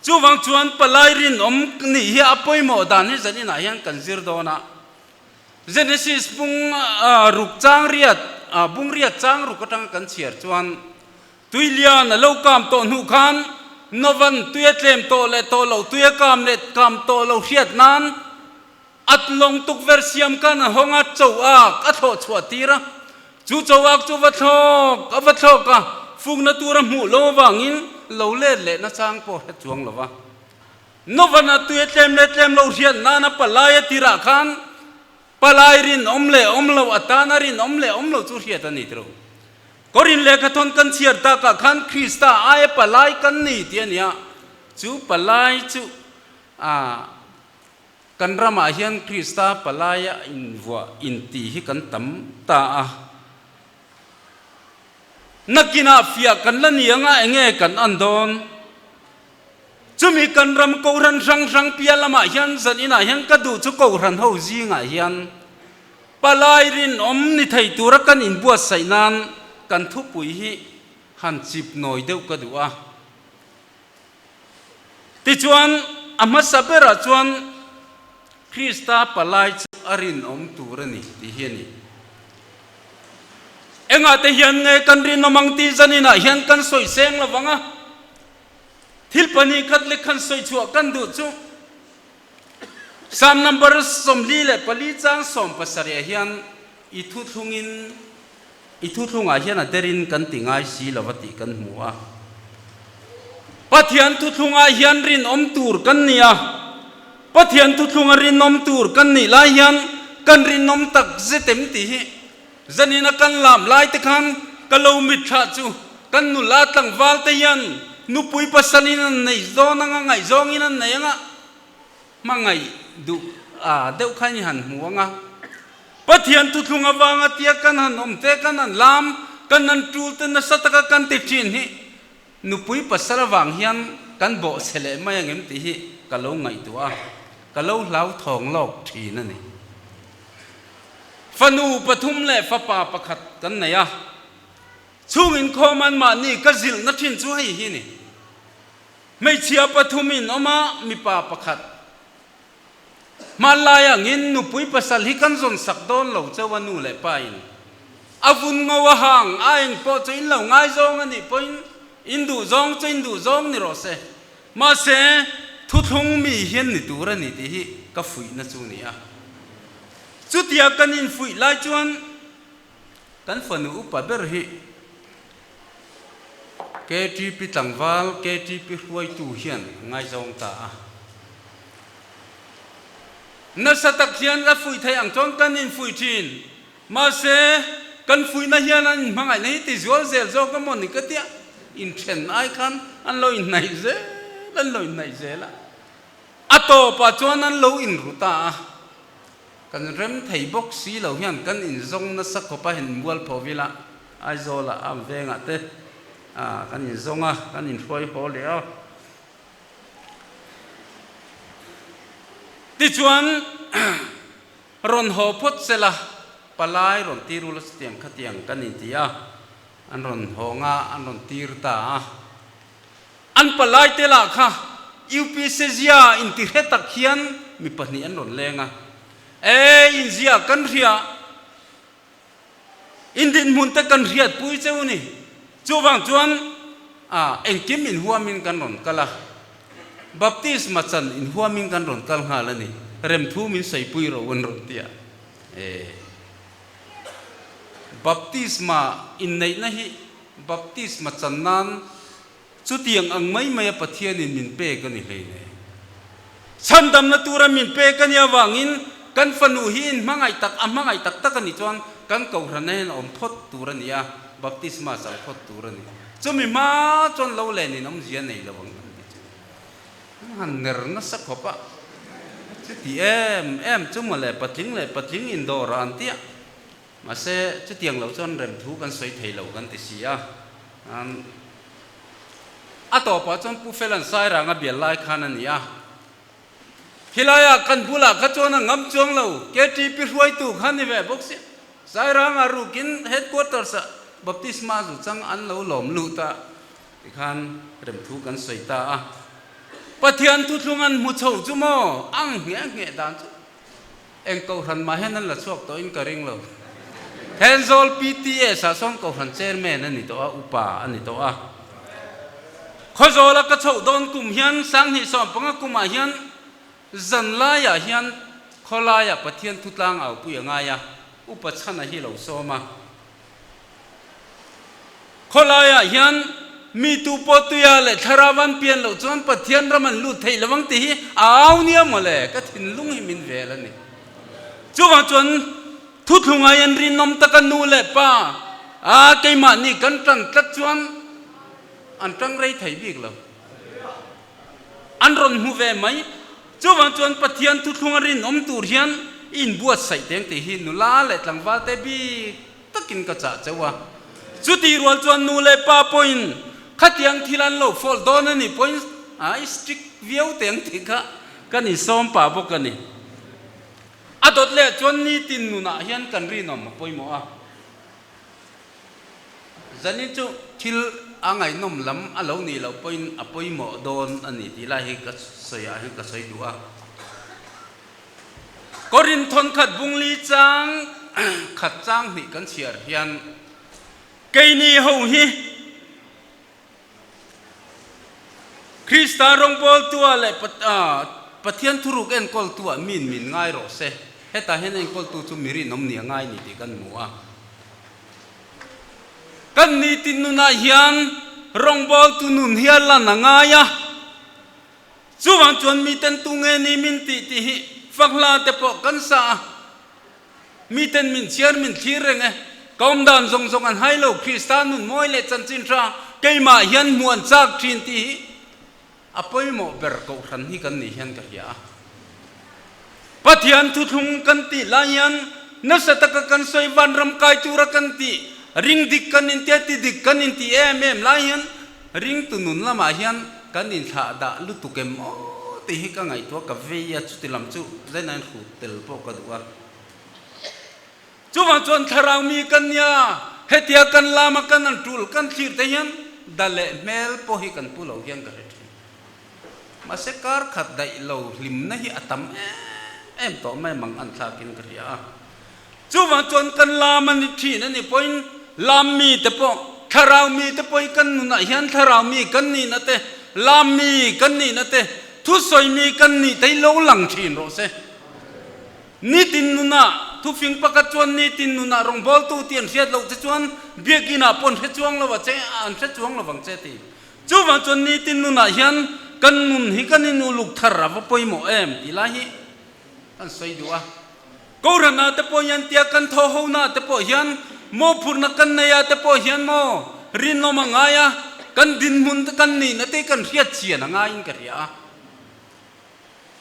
Chuvang chuan palai rinawm nih hi a pawimawh dan hi zaninah hian kan zir dawn a. Genesis pung ruk chang riat bungriat chang ruk atanga kan chhiar chuan tui lian a lo kam tawh hnuh khan Novan tui a tlem tawh leh tawh loh tui a kam leh kam tawh lo hriat nan A lawng tukverh siam khan a hawng a, cho ak a thlawh chhuah tir a. Chu cho ak chu va thlawk a va thlawk a, fukna tur a hmuh lo avangin lo let leh na chang pawh hre chuang lo va. Novana tui a tlem leh tlem lo hriat nana palai a tirah khan palai rinawm leh awm lo atana rinawm leh awm lo chu hriat a ni tiro. Korin lehkhathawn kan chhiar takah khan Krista aia palai kan ni tih a ni a, chu palai chu a Kan ramah hian Krista palaia invuah inti hi kan tam ta a. Nakinah fiah kan la ni anga enge kan an dawn? Chumi kan ram kohhran hrang hrang piah lamah hian zan inah hian ka duh chu kohhran ho zingah hian palai rinawm ni thei tura kan inbuatsaih nan kan thupui hi han chip nawi deuh ka duh a. Tichuan, a hmasa berah chuan Krista palai chu a rinawm tur a ni tih hi a ni. Engah te hian nge kan rinawm ang tih zaninah hian kan sawi seng lo vang a, thil pahnih khat lek khan sawi chhuah kan duh chu Psalm number 44 chang 70 ah hian i thuthlungin I thuthlungah hian a derin kan ti ngai si lo va tih kan hmu a. Pathian thuthlungah hian rinawm tur kan ni a. Pathian thuthlunga rinawm tur kan nih lai hian kan rinawm tak zet em tih hi zanina kan lam lai te khan ka lo mitthlah chu kan nula tlangval te hian nupui pasalin an nei zawn anga ngaihzawngin an nei anga Hmangaih duh a deuh kha i han hmu ang a. Pathian thuthlung avanga tia kan han awm te, kan han lam, kan han tul te nasa taka kan ti thin hi nupui pasal avang hian kan bawh chhe leh mai ang em tih hi ka lo ngaihtuah a, ka lo hlauthawng lawk thin a ni. Fanu pathum leh fapa pakhat kan nei a, chhung inkhawm anmahni ka zilhna thin chu hei hi a ni. Hmeichhia pathum in awm a, mipa pakhat. Hmanlai angin nupui pasal hi kan zawn sak dawn lo chauh a nu leh pa in. A vun ngo a hang a eng pawh chu in lo ngaizawng a nih pawhin in duh zawng chu in duh zawng ni rawh se. Mahse, thuthlung mi hian ni tur a ni tih hi ka fuihna chu ni a. Chutia kan infuih lai chuan kan fanu upa ber hi KTP tlangval, KTP hruaitu hian a ngaizawng ta a. Nasa tak hian la fuih theih ang chuan kan infuih thin. Mahse, kan fuihna hian an inhmangaihna hi ti zual zel zawk a maw ni ka tia, inthen ai khan an lo inhnaih zel, an lo inhnaih zel a. A tawpah chuan an lo inru ta a. Kan rem thei bawk si lo hian kan inzawng nasa khawp a, hen mualpho vila Aizawlah a vengah te kan inzawng a, kan inhruai haw leh a. Tichuan rawn haw phawt sela palai rawn tir ula chutiang khatiang kan inti a, an rawn hawng a, an rawn tir ta a. An palai te lah kha UPC zia inti hre tak hian mi pahnih an rawn leng a, E inzia kan hria, in dinhmun te kan hriatpui cheu ni, chuvang chuan a engkim inhuamin kan rawn kal a, baptisma chan inhuamin kan rawn kal nghal a ni, remthu min saipui ro an rawn ti a, e baptisma inneihna hi baptisma chan nan Chutiang ang mai maia Pathianin min pek a ni hleine. Chhandamna tura min pek a nih avangin kan fanu hi in hmangaih tak, a hmangaih tak tak a nih chuan kan kohhranna hian a awm phawt tur a ni a, baptisma chang phawt tur a ni. Chumi hma chuan lo len in awmzia nei lo ang kan ti chu. An han ner nasa khawp a, chuti em em chu mawle patling leh patling indawr ah an ti a, Mahse, chutiang lo chuan remthu kan sawi thei lo kan ti si a. A tawpah chuan Pu Felan Sairanga bial lai khan a ni a. Khilaiah kan bulah kha chuan a ngam chuang lo, KTP hruaitu kha ni ve bawk sia. Sairanga rukin headquarters-ah baptisma zu chang an lo lawm lut a, tikhan remthu kan sawi ta a. Pathian thuthlung an hmu chho chu maw ang ngheh ngheh dan chu. Eng kohhran mah hian an la chhuak tawhin ka ring lo. Thenzawl PTS ah sawn Kohhran Chairman a ni tawh a, upa a ni tawh a. Khawzawla ka chhoh dawn kum hian 2015 kumah hian zan laiah hian khawlaiah Pathian thutlang aupui a ngai a, upa chhana hi lo sawm a. Khawlaiah hian mi tu pawh tuia leh thlarau an pian loh chuan Pathian ram an lut theih lo ang tih hi a au nia mawle, ka thinlung hi min vel a ni. Chuvang chuan thuthlungai an rinawm taka nu leh pa a keimahni kan tan tlat chuan an tang rei thei bik lo. An rawn hmu ve mai. Chuvang chuan Pathian thuthlunga rinawm tur hian i inbuatsaih teng tih hi nula leh tlangval te bik takin ka chah cheu a. Chutih rual chuan nu leh pa pawhin khatiang thil an lo fawl dawn a nih pawhin a i strict viau teng tih kha kan insawm pah bawk a ni. A dawt leh chuan nitin nunah hian kan rinawm a pawimawh a. Zanin chu thil a ngaihnawm lam a lo nih loh pawhin a pawimawh dawn a ni tih lai hi ka sawi ah hian ka sawi duh a. Korin thawnkhat bungli chang khat chang hnih kan chhiar hian keini ho hi Krista rawngbawltua leh Pathian thuruk enkawltua min min ngai rawh se. Hetah hian enkawltu chu mi rinawm ni a ngai ni tih kan hmu a. Kan nitin nunah hian rawngbawltu nun hi a lan a ngai a. Chuvang chuan miten tu nge ni min tih tih hi fakhla te pawh kan sa a. Miten min chhiar min thlir reng e. Ka awm dan zawng zawng an hai lo, Krista nun mawi leh chanchin tha keimah hian hmuh an chak thin tih hi a pawimawh ber kohhran hi kan nih hian ka hria a. Pathian thuthlung kan tih lai hian nasa taka kan sawi vanram kai tura kan tih, ring dik kan intia ti dik kan intih em em lai hian ringtu nun lamah hian kan inthlah dah lutuk em aw tih hi ka ngaihtuah ka vei a, chuti lam chu zainain hrut tel pawh ka duh a. Chuvang chuan thlarau mi kan nia, hetia kan lama kan an tul kan thlir te hian da leh hmel pawh hi kan pu lo hian ka hre thin. Mahse kar khat daih lo hlimna hi a tam em em tawh mai mang an thlakin ka hria a. Chuvang chuan kan lam a ni thin a ni pawhin lam mi te pawh thlarau mi te pawh hi kan nunah hian thlarau mi kan nihna te, lam mi kan nihna te, thusawi mi kan nih te hi lo lang thin rawh se. Nitin nunah, thufing pakhat chuan nitin nunah rawngbawltu tih an hriat loh che chuan biakinah pawh an hre chuang lo a che, an hre chuang lo vang che ti. Chuvang chuan nitin nunah hian kan nun hi kan in uluk thar a va pawimawh em tih lai hi kan sawi duh a. Kohhranah te pawh hian tia kan thaw hona te pawh hian mawhphurhna kan nei a te pawh hian maw rinawm a ngai a, kan dinhmun te kan nihna te kan hriat chian a ngaiin ka hria a.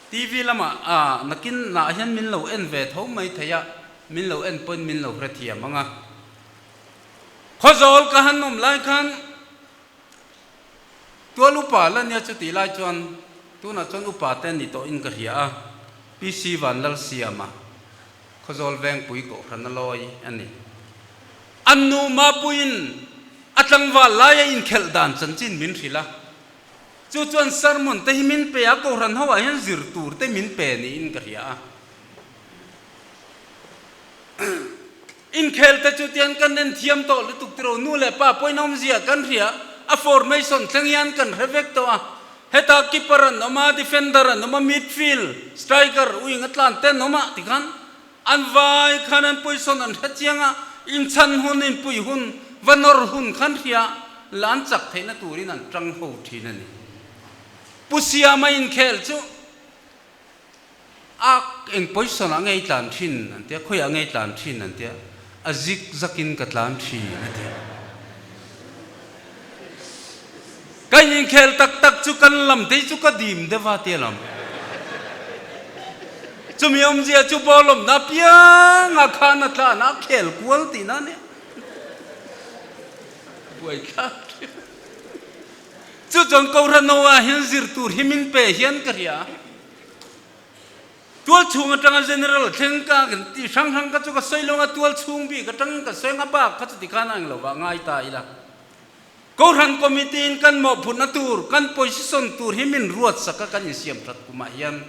TV lamah a nakin nah hian min lo en ve tho mai thei a, min lo en pawhin min lo hrethiam ang a. Khawzawl ka han awm lai khan tual upa la nia chutih lai chuan tunah chuan upa te ni tawhin ka hria a, PC Vanlalsiama Khawzawl Vengpui Kohhran a lawi a ni. An nu Mapuiin a tlangval laia inkhelh dan chanchin min hrilh a. Chu chuan sermon te hi min pe a, Kohhran ho ah hian zir tur te min pe niin ka hria a. Inkhel te chu tian kan en thiam tawh lutuk tiro, nu leh pa pawhin awmzia kan hria, a formation thleng hian kan hre vek tawh a. Hetah keeper an awm a, defender an awm a, midfield, striker, wing a tlan te an awm a tikhan an vai khan an position an hre chiang a, inchhan hun, inpui hun, va nawr hun khan hria la an chak theihna turin an tang ho thin a ni. Pu Siama inkhel chu a eng position ah ngei tlan thin an tia, khawiah ngei tlan thin an tia, a zik zakin ka tlan thin a ti. Ka inkhel tak tak chu kan lam te chu ka dim deuh a tia lam. Chumi awmzia chu ball awmna apianga khan a tlan a, a khel kual tihna a nia. Buai thlak thin. Chu chuan Kohhran ho ah hian zir tur hi min pe hian ka hria. Tual chhung atanga General thleng ka kan tih hrang hrang kha chu ka sawi lo a, tual chhung bik atang ka sawi ang a bak kha chu tikhan a englo vah ngai ta ila. Kohhran Committee in kan mawhphurhna tur, kan position tur hi min ruat sak a kan insiam that kumah hian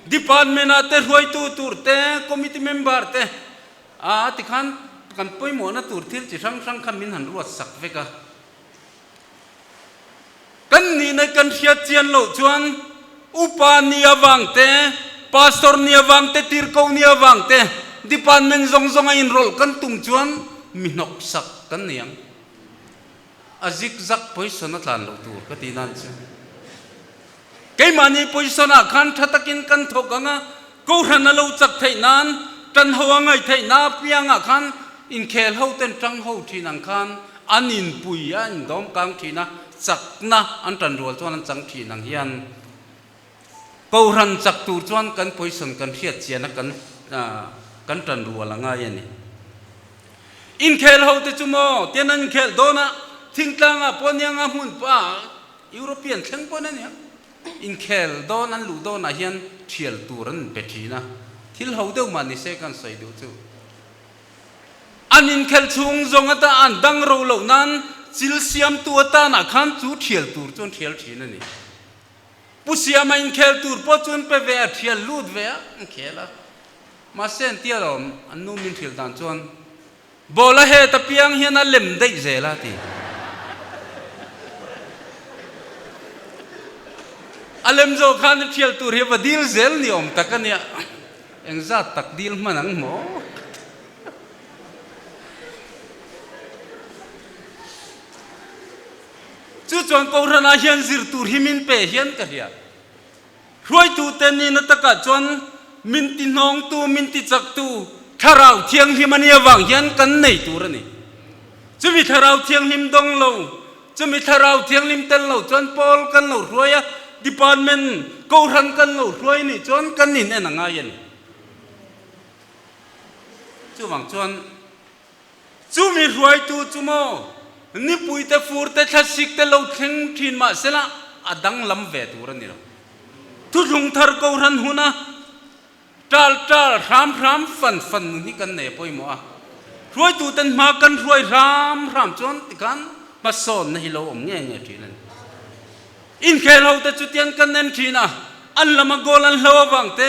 Department ah te hruaitu tur te, Committee member te a tikhan. Kan pawimawhna tur thil chi hrang hrang kha min han ruat sak vek a. Kan nihna kan hriat chian loh chuan upa ni avang te, pastor ni avang te, tirhkoh ni avang te, department zawng zawng a inrawlh kan tum chuan mi hnawk sak kan ni ang. A zik zak position a tlan loh tur ka ti nan chu. Keimahni position ah khan tha takin kan thawk ang a, Kohhran a lo chak theih nan, tan ho a ngaih theih na apiangah khan inkhel ho ten tang ho thin ang khan an inpui a, an indawm kang thin a, chakna an tan rual chuan an chang thin ang hian Kohhran chak tur chuan kan position kan hriat chian a kan kan tan rual a ngai a ni. Inkhel ho te chu maw tian an inkhel dawn a, thingtlangah pawh anianga hmun pa European thleng pawh a nia. Inkhel dawn an luh dawnah hian thial tur an pe thin a, thil ho deuh mah ni se kan sawi duh chu. An inkhel chhung zawng ata an dang ro loh nan chil siamtu atanah khan chu thial tur chu an thial thin a ni. Pu Siama inkhel tur pawh chu an pe ve a, thial lut ve a, an khel a. Mahse an tia lo, an nu min hrilh dan chuan Ball a het apiang hian a lem daih zel a ti. A lem zawh khan a thial tur hi va dil zel ni awm tak a nia. Engzat tak dil hman ang maw? Chu chuan Kohhranah hian zir tur hi min pe hian ka hria. Hruaitute nihna takah chuan min ti hnawngtu, min ti chaktu Thlarau Thianghlim a nih avang hian kan nei tur a ni. Chumi Thlarau Thianghlim dawng lo, chumi Thlarau Thianghlim tel lo chuan pawl kan lo hruai a, department, kohhran kan lo hruai nih chuan kan in en a ngai a ni. Chuvang chuan chumi hruaitu chu maw nipui te fur te thlasik te lo thleng thin mah sela a danglam ve tur a ni lo. Thuthlung thar kohhran huna tal tal hram hram fan fan nun hi kan nei a pawimawh a. Hruaitu ten hma kan hruai hram hram chuan tikhan hmasawnna hi lo awm nge nge thin a ni. Inkhel ho te chu tiang kan en thin a, an lama goal an hlo avang te,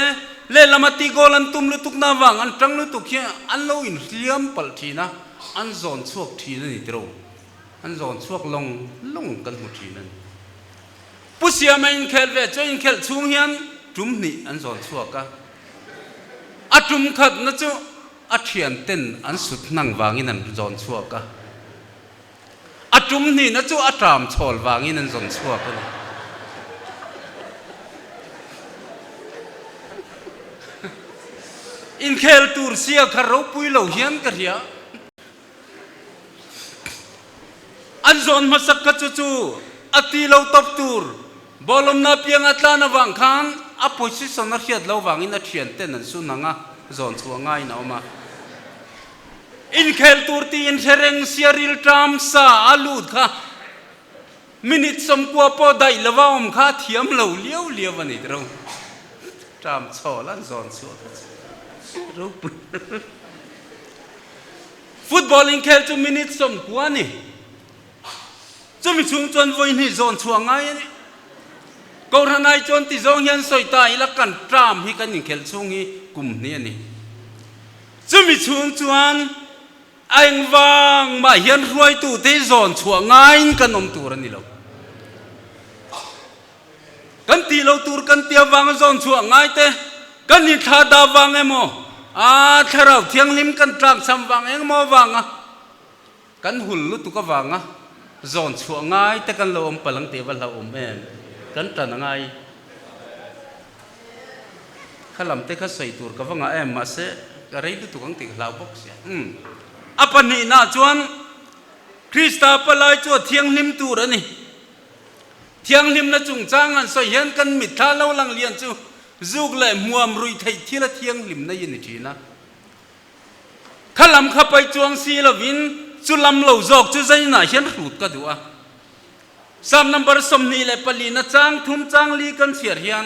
lehlama tih goal an tum lutukna avang an tang lutuk hi an lo inhliam palh thin a, an zawn chhuak thin a ni tiro. An zawn chhuak lawng lawng kan hmu thin a ni. Pu Siama inkhel ve chu a inkhelh chhung hian tum hnih an zawn chhuak a, a tum khatna chu a thian ten an sut hnang vangin an zawn chhuak a. A tum hnihna chu a ṭam chhawl vangin an zawn chhuak a ni. Inkhel tur sia kha ropui lo hian ka hria. An zawn hmasak kha chu chu a ti lo tawp tur. Bawlawmna piang a tlan avang khan a position a hriat lo vangin a thianten an sun ang a, zawn chhuah ngaiin a awm a. Inkhel tur tiin hre reng sia rilṭam sa a lut kha minute 90 pawh daih lova awm kha a thiam lo liau liau a ni ro. Ṭam chhawl an zawn chhuah kha chu ropui. Football inkhel chu minute 90 a ni. Chumi chhung chuan vawi hnih zawn chhuah ngai a ni. Kohhranai chuan ti zawng hian sawi ta ila kan ṭam hi kan inkhelh chhung hi kum hnih a ni. Chumi chhung chuan a engvang mah hian hruaitute hi zawn chhuah ngaiin kan awm tur a ni lo. Kan tih lo tur kan ti avanga zawn chhuah ngai te, kan inthla dah vang emaw, aa thlarau thianghlim kan tlakchham vang engemaw avanga kan hul lutuk avanga zawn chhuah ngai te kan lo awm palh ang tih a va hlauhawm em? Kan tan a ngai. Kha lam te kha sawi tur ka va ngah em mahse ka rei lutuk ang tih ka hlau bawk sia. Umm. A pahnihna chuan Krista palai chu a thianghlim tur a ni. Thianghlimna chungchang an sawi hian kan mitthla lo lang lian chu zuk leh hmuam ruih theih thil a thianghlimna hi a ni thin a. Kha lam kha pai chuang si lovin chu lam lo zawk chu zainah hian hrut ka duh a. Psalm number 24 na chang thum chang li kan chhiar hian,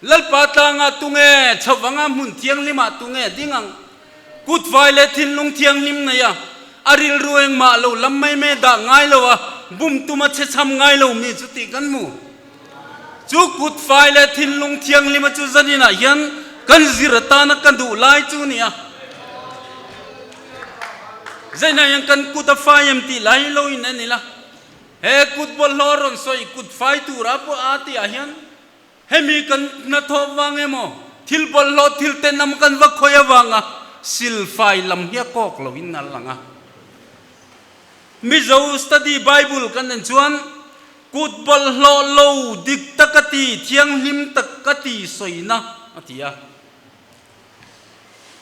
Lalpa tlangah tunge chho vanga hmun thianghlimah tunge ding ang? Kut vai leh thinlung thianghlim nei a, a rilru engmah lo lam mai mai dah ngai lo a, bum tuma chhe chham ngai lo mi chu tih kan hmu. Chu kut fai leh thinlung thianghlima chu zaninah hian kan zir atana ka duh lai chu nia. Zainah hian kan kut a fai em tih lai lo in en ila, he kut bawlhhlawh a rawn sawi kut fai tura pawh a tihah hian hemi kan hnathawh vang emaw thil bawlhhlawh thil tenawm kan va khawi avanga sil fai lam hi a kawk lo in a lang a. Mizo Study Bible kan en chuan kut bawlhhlawh lo dik tak a ti, thianghlim tak a ti sawina a ti a.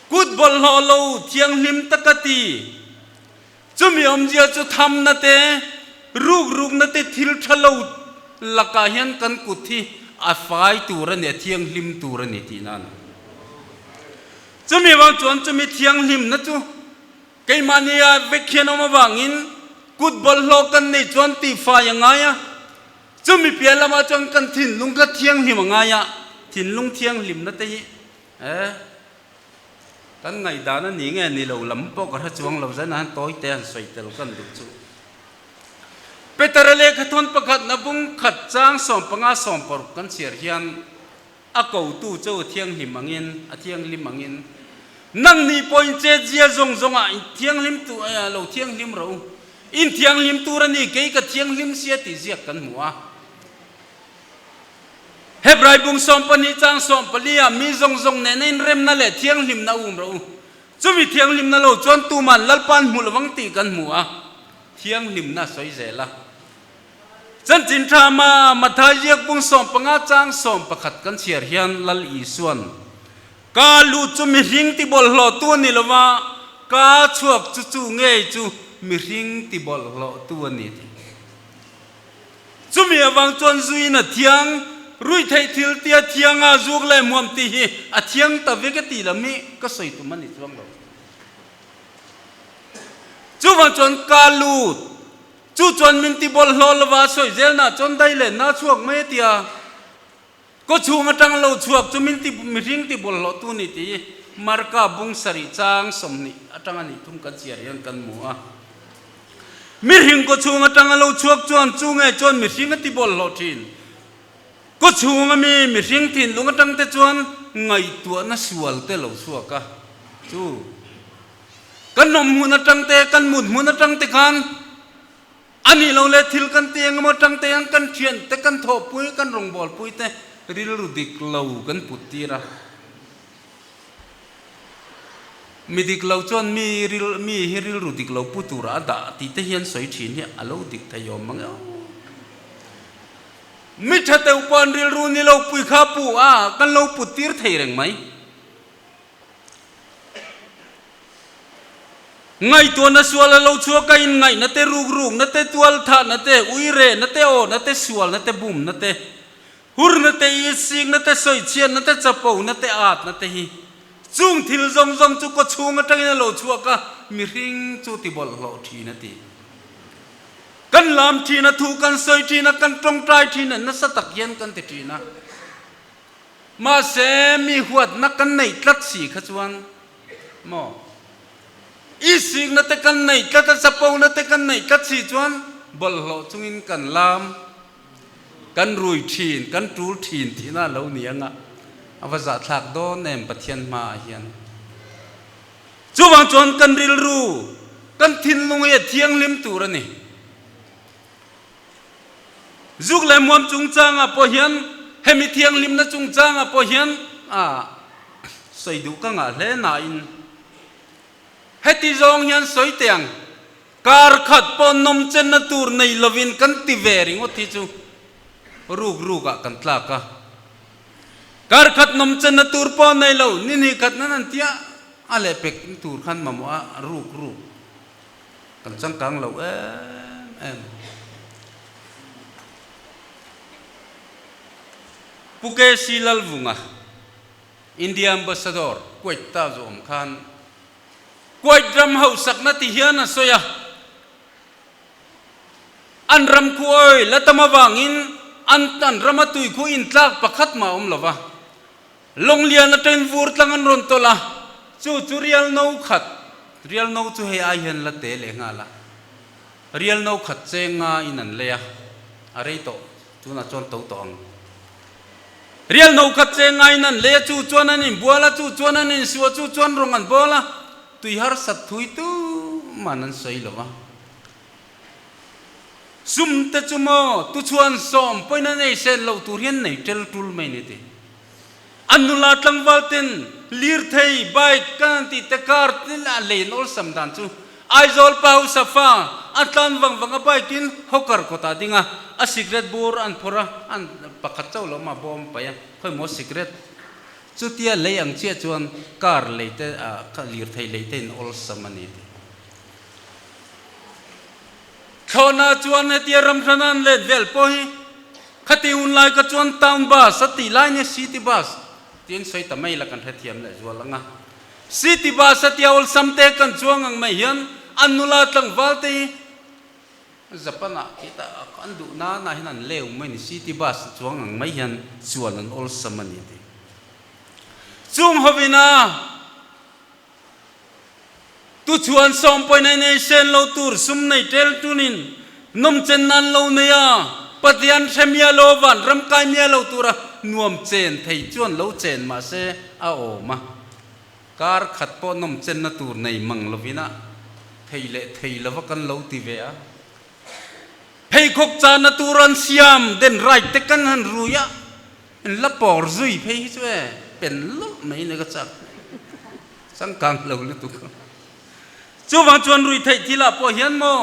Kut bawlhhlawh lo thianghlim tak a ti. Chumi awmzia chu thamna te, rukrukna te thil tha lo lakah hian kan kut hi a fai tur a ni, a thianghlim tur a ni tihna a ni. Chumi vang chuan chumi thianghlimna chu Keimahnia vek hian awm avangin kut bawlhhlawh kan neih chuan tihfai a ngai a, chumi piah lamah chuan kan thinlung kha thianghlim a ngai a, thinlung thianghlimna te hi e kan ngaihdan a ni nge ni lo lam pawh ka hre chuang lo zan a han tawi te han sawi tel kan duh chu. Petera lehkhathawn pakhatna bung khat chang 15 16 kan chhiar hian A kotu chu thianghlim angin, a thianghlim angin, Nang ni pawhin chetzia zawng zawngah in thianghlim tu lo thianghlim rawh u. In thianghlim tur a ni, kei ka thianghlim sia tih ziak kan hmu a. Hebrai bung 12 chang 14 ah mi zawng zawng nena inremna leh thianghlimna um rawh u. Chumi thianghlimna lo chuan tuman Lalpa'n hmu lovang tih kan hmu a, thianghlimna sawi zel a. Chanchin tha ma Mathai ziak bung 15 chang 11 kan chhiar hian Lal Isuan, Ka lut chu mihring ti bawlhhlawh tu a ni lo va, ka chhuak chu chu ngei chu mihring ti bawlhhlawh tu a ni ti. Chumi avang chuan zuin a thiang, ruihtheih thil tia thianga zuk leh hmuam tih hi a thiang ta vek a tih lam hi ka sawi tum a ni chuang lo. Chuvang chuan ka lut Chu chuan min ti bawlhhlawh lova sawi zelna chuan dai leh na chhuak mai a ti a, kaw chhung atang lo chhuak chu min ti mihring ti bawlhhlawh tu ni tih Marka bung sarih chang 20 atanga nih thum kan chhiar hian kan hmu a. Mihring kaw chhung atanga lo chhuak chuan chu nge chuan mihring a ti bawlhhlawh thin. Kaw chhunga mi mihring thinlung atang te chuan ngaihtuahna sual te lo chhuak a, chu Kan awm hmun atang te, kan mut hmun atang te khan a nih lo leh thil kan ti engemaw atang te hian kan thian te, kan thawhpui, kan rawngbawlpui te rilru dik lo kan put tir a. Mi dik lo chuan mi ril mi hi rilru dik lo pu turah a dah tih te hian sawi thin hi a lo dik thei awm mang e aw. Mi tha teuh pawh an rilru ni lo pui kha pu a kan lo put tir thei reng mai. Ngaihtuahna sual a lo chhuak a, inngaihna te, rukrukna te, tualthahna te, uirehna te, awhna te, sualna te, bumna te, hurna te, itsikna te, sawichhiatna te, chapona te, atna te hi chung thil zawng zawng chu kawchhung atangin a lo chhuak a, mihring chu ti bawlhhlawh thin a ti. Kan lam thin a, thu kan sawi thin a, kan tawngtai thin a, nasa tak hian kan ti thin a. Mahse, mi huatna kan neih tlat si kha chuan maw? I sikna te kan neih tlat a, chapona te kan neih tlat si chuan bawlhhlawh chungin kan lam, kan rui thin, kan tul thin tihna a lo ni ang a, a va zahthlak dawn em Pathian hmaah hian. Chuvang chuan kan rilru, kan thinlung hi a thianghlim tur a ni. Zuk leh muam chungchangah pawh hian, hemi thianghlimna chungchangah pawh hian a sawi duh ka ngah hle nain, heti zawng hian sawi teh ang, kar khat pawh nawmchenna tur nei lovin kan ti ve ringawt hi chu ruk rukah kan tlak a. Kar khat nawmchenna tur pawh nei lo, ni hnih khat nan an tia a lehpek tur khan mamawh a ruk ruk. Kan changkang lo em em. Pu KC Lalvunga, India Ambassador, Kuwait ta zu awm khan Kuwait ram hausakna ti hian a sawi a, an ram khu oil a tam avangin an an rama tui khu intlak pakhat mah a awm lo va. Lawnglian atangin vur tlang an rawn tawlh a, chu chu rial no khat, rial no chu hei ai hian la te leh nghal a, rial no khat cheng nga in an lei a, a rei tawh, tunah chuan to tawh ang. Rial no khat cheng nga in an lei a, chu chuan an inbual a, chu chuan an insuh a, chu chuan rawng an bawl a, tui harsat thui tu man an sawi lo va. Sum te chu maw tuchhuan sawm pawhin an ei sen loh tur hian nei tel tul mai ni ti. An nula tlangval ten lirthei, bike, kan an tih te car te a len awlsam dan chu Aizawl pa hausa fa a tlan vang vang a bike in hawker kawtah ding a, a cigarette bur an phawrh a, an pakhat chauh lo mah bawm paih a, khawi maw cigarette chutia lei ang chiah chuan car lei te lirthei lei te in awlsam a ni ti. Thlawhna chuan hetia ram hrana an let vel pawh hi khati hun lai kha chuan town bus a tih lai nia city bus tiin sawi ta mai la kan hrethiam leh zual ang a. City bus a tia awlsam te kan chuang ang mai hian an nula tlangval te hi Japan ah khita an duh nana hian an leu mai ni city bus chuang ang mai hian chuan an awlsam a ni tih. Chung hovina Tu chuan sawmpawina in ei sen lo tur sum nei tel tunin nawm chen nan lo nei a, Pathian hre mia lo van ram kai mia lo tura nuam chen thei chuan lo chen mah se a awm a, kar khat pawh nawm chenna tur nei mang lovin a thei leh thei lova kan lo ti ve a. Pheikhawk chahna tur an siam den right te kan han rui a, in la pawr zui phei hi chu e pen lawlh mai ni ka chak. Changkang lo lutuk. Chuvang chuan rui theih thil ah pawh hian maw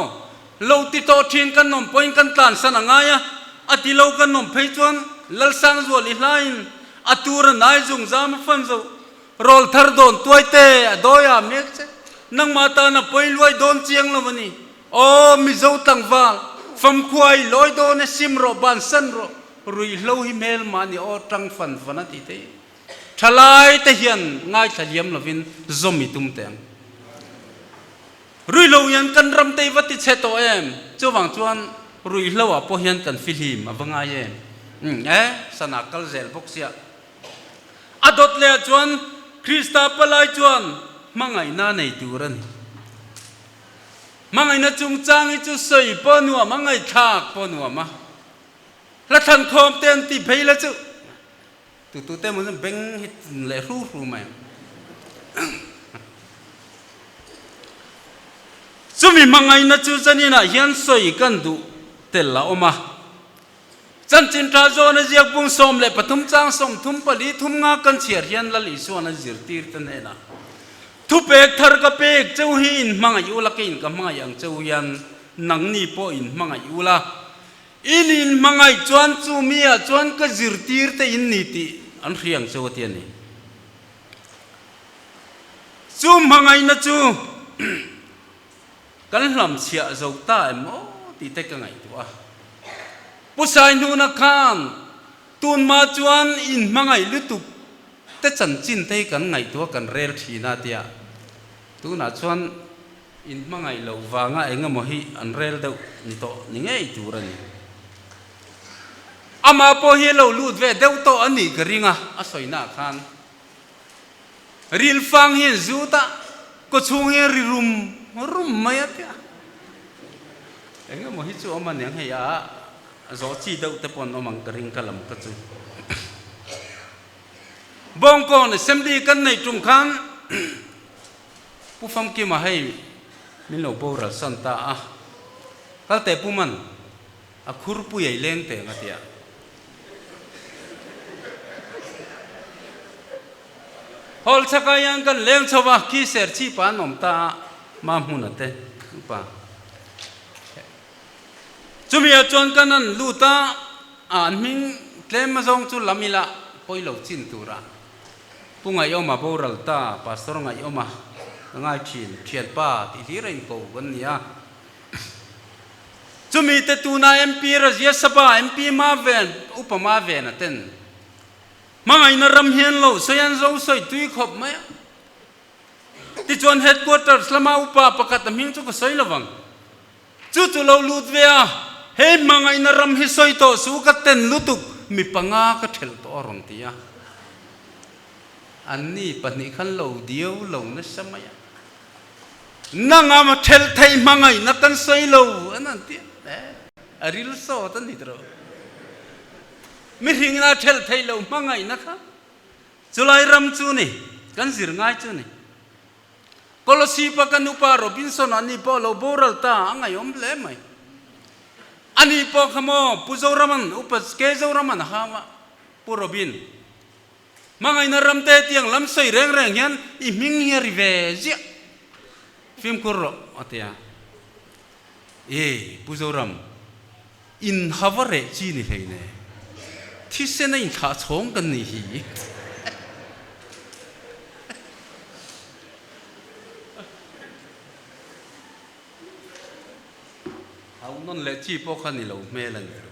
lo ti tawh thin kan awm pawhin kan tlansan a ngai a, a ti lo kan awm phei chuan Lalsangzual i hlaiin a tur a nai zung zam a fan zo. Rawl thar dawn tuai te a dawi ah mek che. Nangmah tan a pawi luai dawn chiang lo a ni. Aw Mizo tlangval, famkhua i lawi dawn e sim rawh bansan rawh, ruihhlo hi hmelmah ni aw tang fan fan a ti thei. Thalai te hian ngaithla liam lovin zawm i tum teh ang. Ruihhlo hian kan ram te i va ti chhe tawh em? Chuvang chuan ruihhlo ah pawh hian kan fihlim a va ngai em? Umm e, sana kal zel bawk sia. A dawt leh ah chuan Krista palai chuan hmangaihna nei tur a ni. Hmangaihna chungchang hi chu sawi pawh nuam a, ngaihthlak pawh nuam a. Hla thlankhawm te an ti phei la chu. Tu tu te maw beng hi tin leh hru hru mai ang. Chumi hmangaihna chu zaninah hian sawi kan duh tel a awm a. Chanchin tha zawn a ziak bung 13 chang 34 thum nga kan chhiar hian Lal Isuan a zirtir te hnenah thupek thar ka pek cheu hi in hmangaih ula keiin ka hmangaih ang cheu hian nangni pawh in hmangaih ula In in hmangaih chuan chu mi ah chuan ka zirtir te in ni tih an hria ang cheu a ti a ni. Chu hmangaihna chu kan hlamchhiah zo ta em aw tih te ka ngaihtuah a. Pu Saihnuna khan tunhma chuan in hmangaih lutuk te chanchin te hi kan ngaihtuah kan rel thin a tia. Tunah chuan In hmangaih loh vanga eng emaw hi an rel deuh ni tawh ni ngei tur a ni. Amah pawh hi a lo lut ve deuh tawh a nih ka ring a, a sawina ah khan ril fang hi an zut a, kawchhung hi a ri rum rum mai a tia. Eng emaw hi chu awm a niang hei a zawh chi deuh te pawh an awm ang ka ring ka lam ka chu. Bawngkawn Assembly kan neih tum khan Pu Famkima hei min lo boral san ta a, kal teh Pu Man, a khur pui ei leng teh ang a ti a. Hall chhakah hian kan leng chho va, khi ser chhipa an awm ta a, ma hmuna te upa. Chumi ah chuan kan an lut a, an hming tlem azawng chu lam ila pawi lo chin tura. Pu Ngaihawma boral ta, Pastor Ngaihawma ka ngai thin, thianpa tih hlir a inko kan ni a. Chumi te tuna MP Razia Sabha, MP Maven, Upa Maven a ten hmangaihna ram hian lo sawi an zo sawi tui khawp mai a. Tichuan Headquarters lama upa pakhat a hming chu ka sawi lovang. Chu chu lo lut ve a, hei hmangaihna ram hi sawi tawh suh ka ten lutuk, mi panga ka thelh tawh a rawn ti a. Anni pahnih khan lo diau lo nasa mai a. Nanga thelh theih hmangaihna kan sawi lo an han ti a, a ril sawt a ni tawh. Mihringna thelh theih loh hmangaihna kha chulai ram chu ni, kan zir ngai chu ni. Kolosipa ka nupa Robinson ani pawh lo boral ta a ngaihawm hle mai. Ani pawh kha maw Pu Zoraman upa K Zoraman a hau a, Pu Robin. Hmangaihna ramte tiang lam sawi reng reng hian i hming hi a ri ve ziah. Fimkhur rawh a ti a. E Pu Zoram, in ha va reh chi ni hlei ne. Thisen a inthlah chhawng kan nih hi. Hau nawn leh chi pawh kha ni lo hmel a ni lo.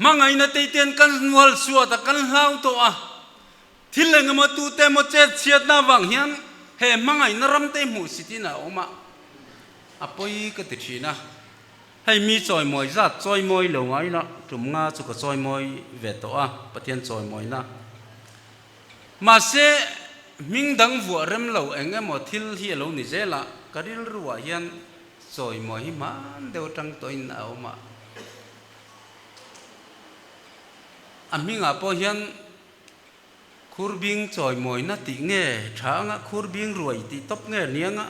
Hmangaihna teiten kan hnual suat a, kan hlau tawh a. Thil engemaw tute emaw chet chhiatna avang hian he hmangaihna ramte hmuh sitin a awm a, a pawi ka ti thin a. Hei mi chawimawi zat chawimawi lo ngai la, tum nga chu ka chawimawi ve tawh a, Pathian chawimawina. Mahse, hming dang vuah rem lo eng emaw thil hi a lo ni zel a, ka rilruah hian chawimawi hi hman deuh atang tawhin a awm a. A hmingah pawh hian Khurbing chawimawina tih nge tha anga khurbing ruai tih tawp nge nianga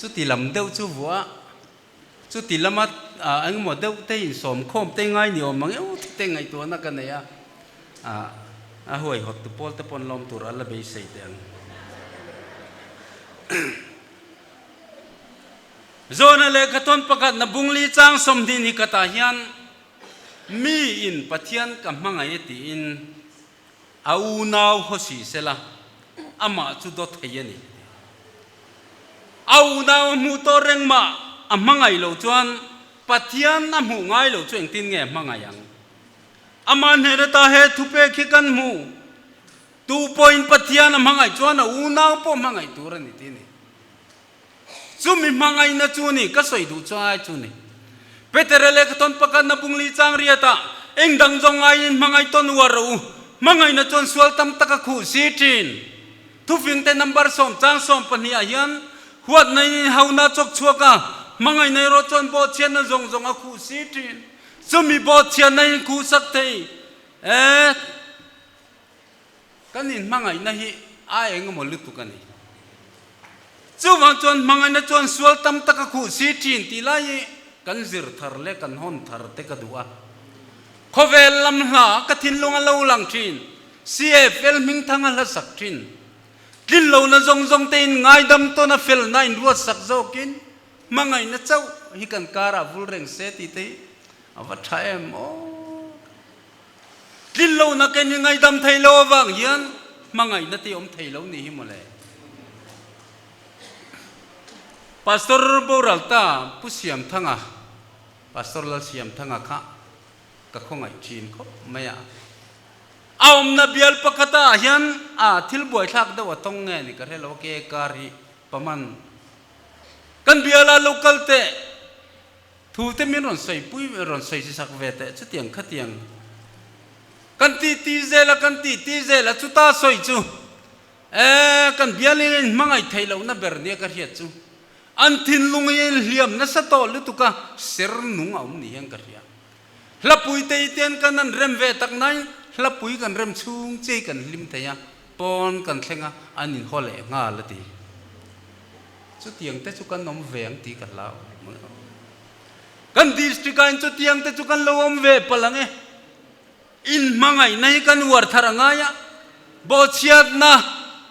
chuti lam deuh chu vuah a, chuti lama engemaw deuh te insawmkhawm te ngai ni awm ang eu te ngaihtuahna ka nei a, a huaihawt tu pawl te pawn lawm tur a la beisei teh ang. Zawna lehkhathawn pakhat na bungli chang 20 ni khatah hian Mi in Pathian ka hmangaih e tiin a unau haw si sela, amah chu dawt thei a ni. A unau a hmuh tawh reng mah a hmangaih loh chuan Pathian a hmuh ngai loh chu engtin nge a hmangaih ang? Amah hnen ata he thupek hi kan hmu, Tu pawhin Pathian a hmangaih chuan a unau pawh hmangaih tur a ni ti a ni. Chumi hmangaihna chu ni, ka sawi duh chu ai chu ni. Petere lehkhathawn pakhatna bungli chang riatah, Eng dang zawng ngaiin hmangaih tawn uar rawh u, hmangaihna chuan sual tam tak a khuh si thin. Thufingte number sawm chang 12 ah hian, Huatna in inhauna chawk chhuak a, hmangaihna erawh chuan bawhchhiatna zawng zawng a khuh si thin. Chumi bawhchhiatna in khuh sak thei e. Kan inhmangaihna hi a engemaw lutuk a ni. Chuvang chuan hmangaihna chuan sual tam tak a khuh si thin tih lai hi kan zir thar leh kan hawn thar te ka duh a. Khawvel lam hla ka thinlung a lo lang thin, CFL hmingthang a hla sak thin. Tlin lohna zawng zawng te in ngaidam tawn a felna in ruat sak zawkin hmangaihna chauh hi kan karah vul reng se tih te hi a va tha em aw. Tlin lohna ken hi ngaidam thei lo avang hian hmangaihna te awm thei lo ni hi mawle. Pastor Boralta Pu Siamthanga, Pastor Lalsiamthanga kha ka khawngaih thin khawp mai a. A awmna bial pakhatah hian a thil buaithlak deuh a tawng nge ni ka hre lo a, ke kar hi paman kan biala local te Thu te min rawn sawi pui rawn sawi chi sak ve teh chutiang khatiang kan ti ti zel a kan ti ti zel a chuta sawi chu e kan bialin a inhmangaih theih lohna ber nia ka hriat chu an thinlung hi a inhliam nasa tawh lutuk a ser nung a awm ni hian ka hria hlapui te i ten kan an rem ve tak nain hlapui kan rem chhung chei kan hlim thei a pawn kan thleng a an inhaw leh nghal a ti. Chutiang te chu kan awm ve ang tih ka hlau. Kan district ah in chutiang te chu kan lo awm ve palh ang e. In hmangaihna hi kan uar thar a ngai a, bawhchhiatna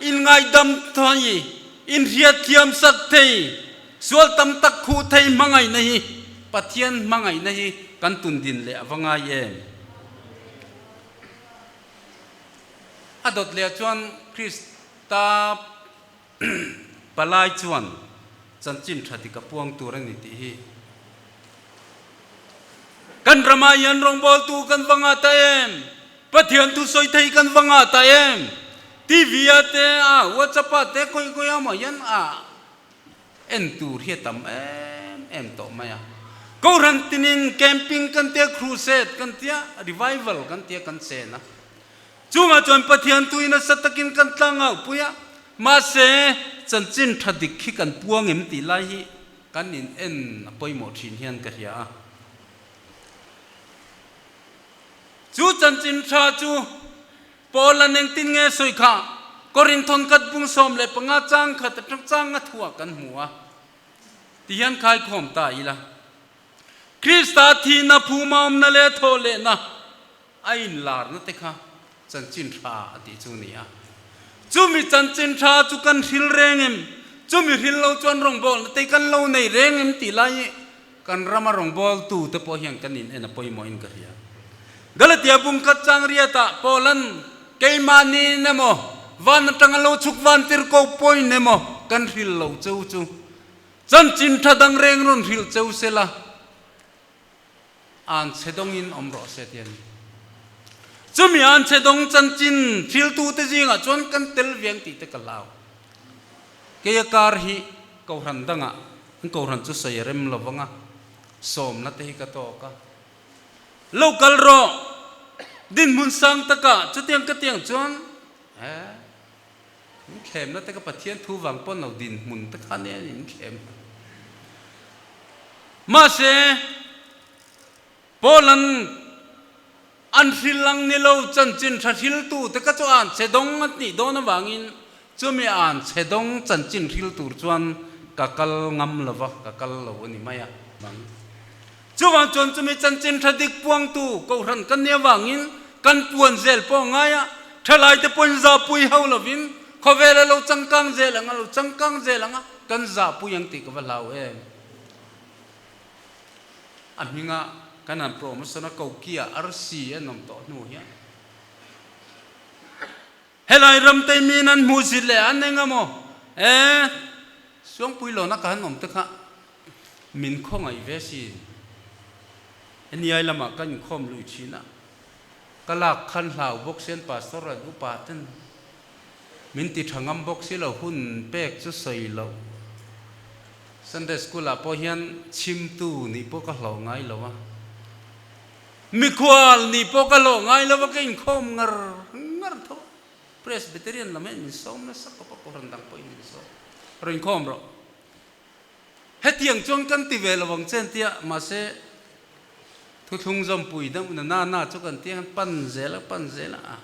in ngaihdam thei, in hriatthiam sak thei, sual tam tak khuh thei hmangaihna hi Pathian hmangaihna hi kan tundin leh a va ngai em? A dawt leh chuan Krista Palai chuan chanchin tha dik a puang tur a ni tih hi kan ramah hian rawngbawltu kan va ngah ta em? Pathian thu sawi thei kan va ngah ta em? TV ah te a WhatsApp ah te khawi khawi ah mah hian a en tur hi a tam em em tawh mai a. Kohhran tinin camping kan tia, crusade kan tia, revival kan tia kan chen a. Chungah chuan Pathian tui nasa takin kan tlang au pui a, mahse chanchin tha dik hi kan puang em tih lai hi kan in en a pawimawh thin hian ka hria a. Chu chanchin tha chu Paul-a'n engtin nge sawi kha? Korinthon kat bung 15 chang khat atang chang nga thua kan hmu a. Ti hian khai khawm ta ila. Krista thi na phuma awm na le thaw leh na a in lar na te kha chanchin tha a ti chu ni a. Chumi chanchin tha chu kan hril reng em? Chumi hril lo chuan rawngbawl na te kan lo nei reng em tih lai hi kan rama rawngbawl tu te pawh hian kan in en a pawimawh in ka hria. Galatia bung khat chang riatah Paulan keimahni in emaw van atanga lo chhuk van tir ko point emaw kan hril lo cheu chu chanchin tha dang reng rawn hrilh cheu sela an chhe dawngin awm rawh se ti a ni. Chumi an chhe dawng chanchin hriltute zingah chuan kan tel viang tih te ka hlau. Keia kar hi Kohhran dangah an Kohhran chu sawi a rem lo vang a, sawmna te hi ka tawk a. Lo kal rawh, dinhmun sang takah chutiang ka tiang chuan he min thlemna te ka Pathian thu vang pawn lo dinhmun te kha nia in thlem. Mahse, Paul-an an hril ang ni lo chanchin tha hriltu te kha chu an chhe dawng a tih dawn avangin chumi an chhe dawng chanchin hril tur chuan ka kal ngam lo va, ka kal lo a ni mai a. Chuvang chuan chumi chanchin tha dik puangtu Kohhran kan nih avangin kan puan zel pawh a ngai a, thalaite pawhin zahpui ho lovin khawvel a lo changkang zel ang a, lo changkang zel ang a, kan zahpui ang tih ka va hlau em. A hminga kan han promotion a Kokia arsi an awm tawh hnu hian helai ram te min an hmuh zit leh an eng emaw e Suangpui lawna ka han awm te kha min khawngaih ve si heniai lamah kan inkhawm lui thin a ka lak khan hlau bawk sian pastor an upa ten min ti tha ngam bawk si lo hun pek chu sawi loh. Sunday School ah pawh hian chhimtu nih pawh ka hlawh ngai lo a, mikhual nih pawh ka hlawh ngai lo a, ka inkhawm ngar ngar tho a, Presbyterian lam hian min sawm nasa khawp a, Kohhran dang pawhin min sawm rawn inkhawm rawh. Hetiang chuan kan ti ve lo ang che an tia, mahse thuthlung zawmpui deuh na na na chu kan tia pan zel a, pan zel a.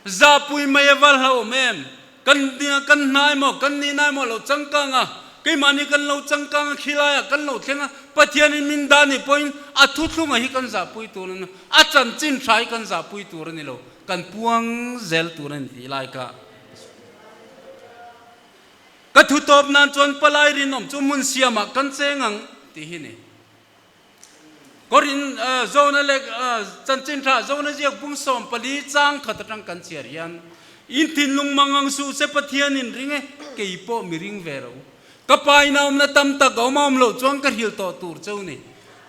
Zahpui mai a va hlauhawm em? Kan kan hna emaw, kan nihna emaw a lo changkang a, keimahni kan lo changkang a, khilaiah kan lo thleng a, Pathianin min dah nih pawhin a thuthlunga hi kan zahpui tur a ni, a chanchin hra hi kan zahpui tur a ni lo, kan puang zel tur a ni tih lai kha ka thutawp nan chuan palai rinawm chu hmun siamah kan cheng ang tih hi ni. Korin Zona leh Chanchin Tha Zona ziak bung 14 chang khat atang kan chhiar hian, In thinlung mangang suh se Pathian in ring e, kei pawh mi ring ve ro. Ka pa in a awmna tam tak a awm a awm loh chuan ka hril tawh tur cheu ni.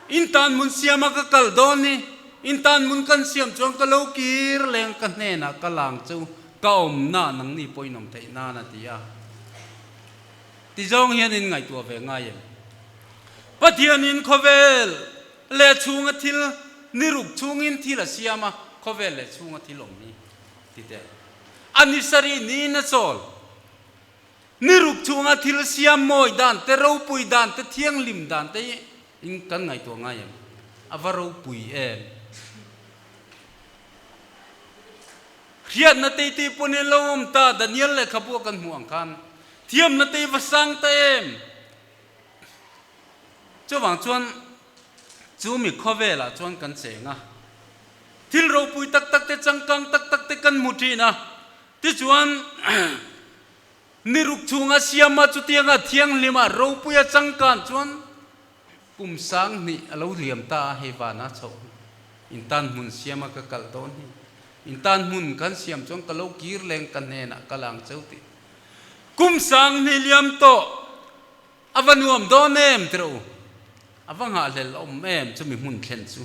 In tan hmun siama ka kal dawn ni, in tan hmun kan siam chuan ka lo kir leng ka hnenah ka lang cheu, ka awmna nangni pawh in awm theih nan a ti a. Ti zawng hian in ngaihtuah ve ngai em? Pathianin khawvel leh chhunga thil ni ruk chhungin thil a siam a, khawvel leh chhunga thil awm hi ti teh. A ni sarih niin a chawl. Ni ruk chhunga thil siam mawi dan te, ropui dan te, thianghlim dan te hi in kan ngaihtuah ngai em? A va ropui em? Hriatna tei tui pawn in lo awm ta, Daniel lehkhabu a kan hmuh ang khan thiamna tei va sang ta em? Chuvang chuan chu mi khawvelah chuan kan cheng a, thil ropui tak tak te, changkang tak tak te kan hmu thin a, tichuan ni ruk chhunga siama chutianga thianghlima ropuia changkan chuan kum 2000 a lo liam ta a, hei vana chhoh hi intan hmun siama ka kalh dawn hi, intan hmun kan siam chuan ka lo kir leng ka hnenah ka lang cheu tih. Kum 2000 liam tawh a va nuam dawn em ti rawh u, a va nghahhlel awm em chumi hmun thlen chu.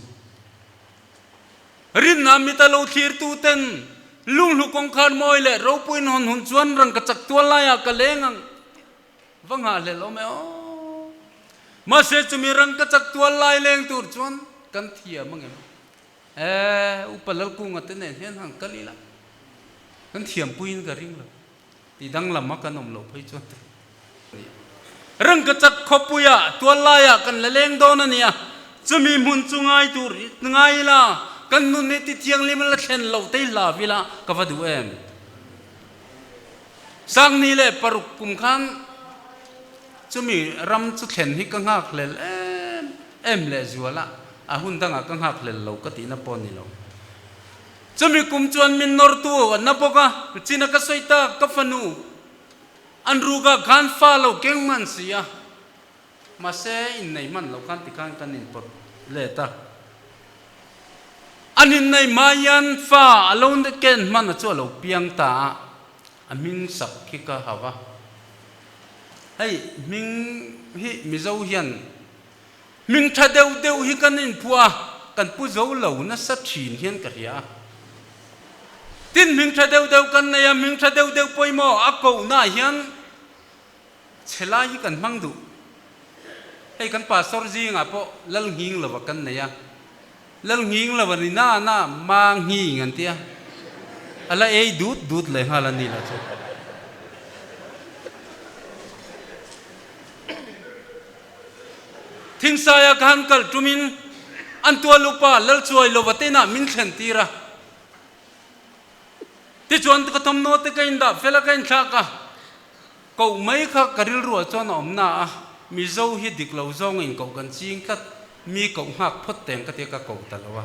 Rinna mita lo thlirtu ten lunghlu kawngkhar mawi leh ropuiin hawn hun chuan rangka chak tual laiah ka leng ang, va nghahhlel awm e aw. Mahse chumi rangka chak tual lai leng tur chuan kan thiam ang em? E, Upa Lalkunga te nen hian han kal ila, kan thiampuiin ka ring lo. Ti danglam a kan awm loh phei chuan rangka chak khawpuia tual laiah kan la leng dawn a nia, chumi hmun chu ngai tur ngai ila, Kan nun hi ti thianghlim a la thlen loh te hi hla vila ka va duh em? Sangni leh paruk kum khan chumi ram chu thlen hi ka nghak hlel em em leh zual a, a hun dangah ka nghak hlel lo ka tihna pawh a ni lo. Chumi kum chuan min nawrtu an na bawk a, china ka sawi tak ka fanu an rukah khan fa lo keng hman si a, mahse innei hman lo khan tikhan kan inpawt let a. An innei hma hian fa a lo ken hman a chu a lo piang ta a, a hming sak khi ka hau a. Hei hming hi Mizo hian Hming tha deuh deuh hi kan inphuah a, kan pu zo lo nasa thin hian ka hria a. Tin, hming tha deuh deuh kan nei a, hming tha deuh deuh pawimawh a kohnaah hian chhe lai hi kan hmang duh. Hei kan pastor zingah pawh Lal Nghing lova kan nei a, Lal Nghing lova ni na na Ma Nghing an ti a, a la ei dut dut lehnghal a ni lah chu. Thingsaia ka han kal tumin an tual upa Lalchuai lova te inah min thlen tir a. Tichuan ka thawmhnaw te ka indah fel a, ka inthlak a, koh mai kha ka rilruah chuan a awm na a, Mizo hi dik lo zawng inkoh kan ching tlat, mi koh nghak phawt teng ka tia ka ko ta lo a.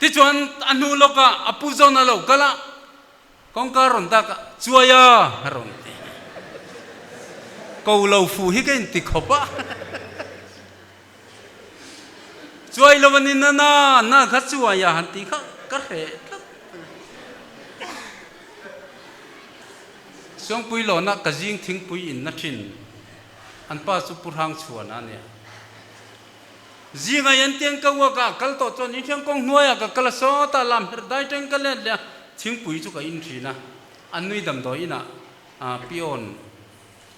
Tichuan a hnu lawkah a pu zawn a lo kal a, Kawngka rawn dak a, Chuai a! a rawn ti. Ko lo fu hi ka inti khawp a. Chuai lo a ni na na na kha chuai a han tih kha ka hreh tlat. Suangpui lawna ka zing thingpui inna thin an pa chu Pu Hrangchhuana a nia. Zinga hian tiang ka uak a, kal tawh chuan inhriang kawng hnuaiah ka kal a, sawtah lam herh dai teng ka let leh a, thingpui chu ka in thin a, an nui damdawi inah peon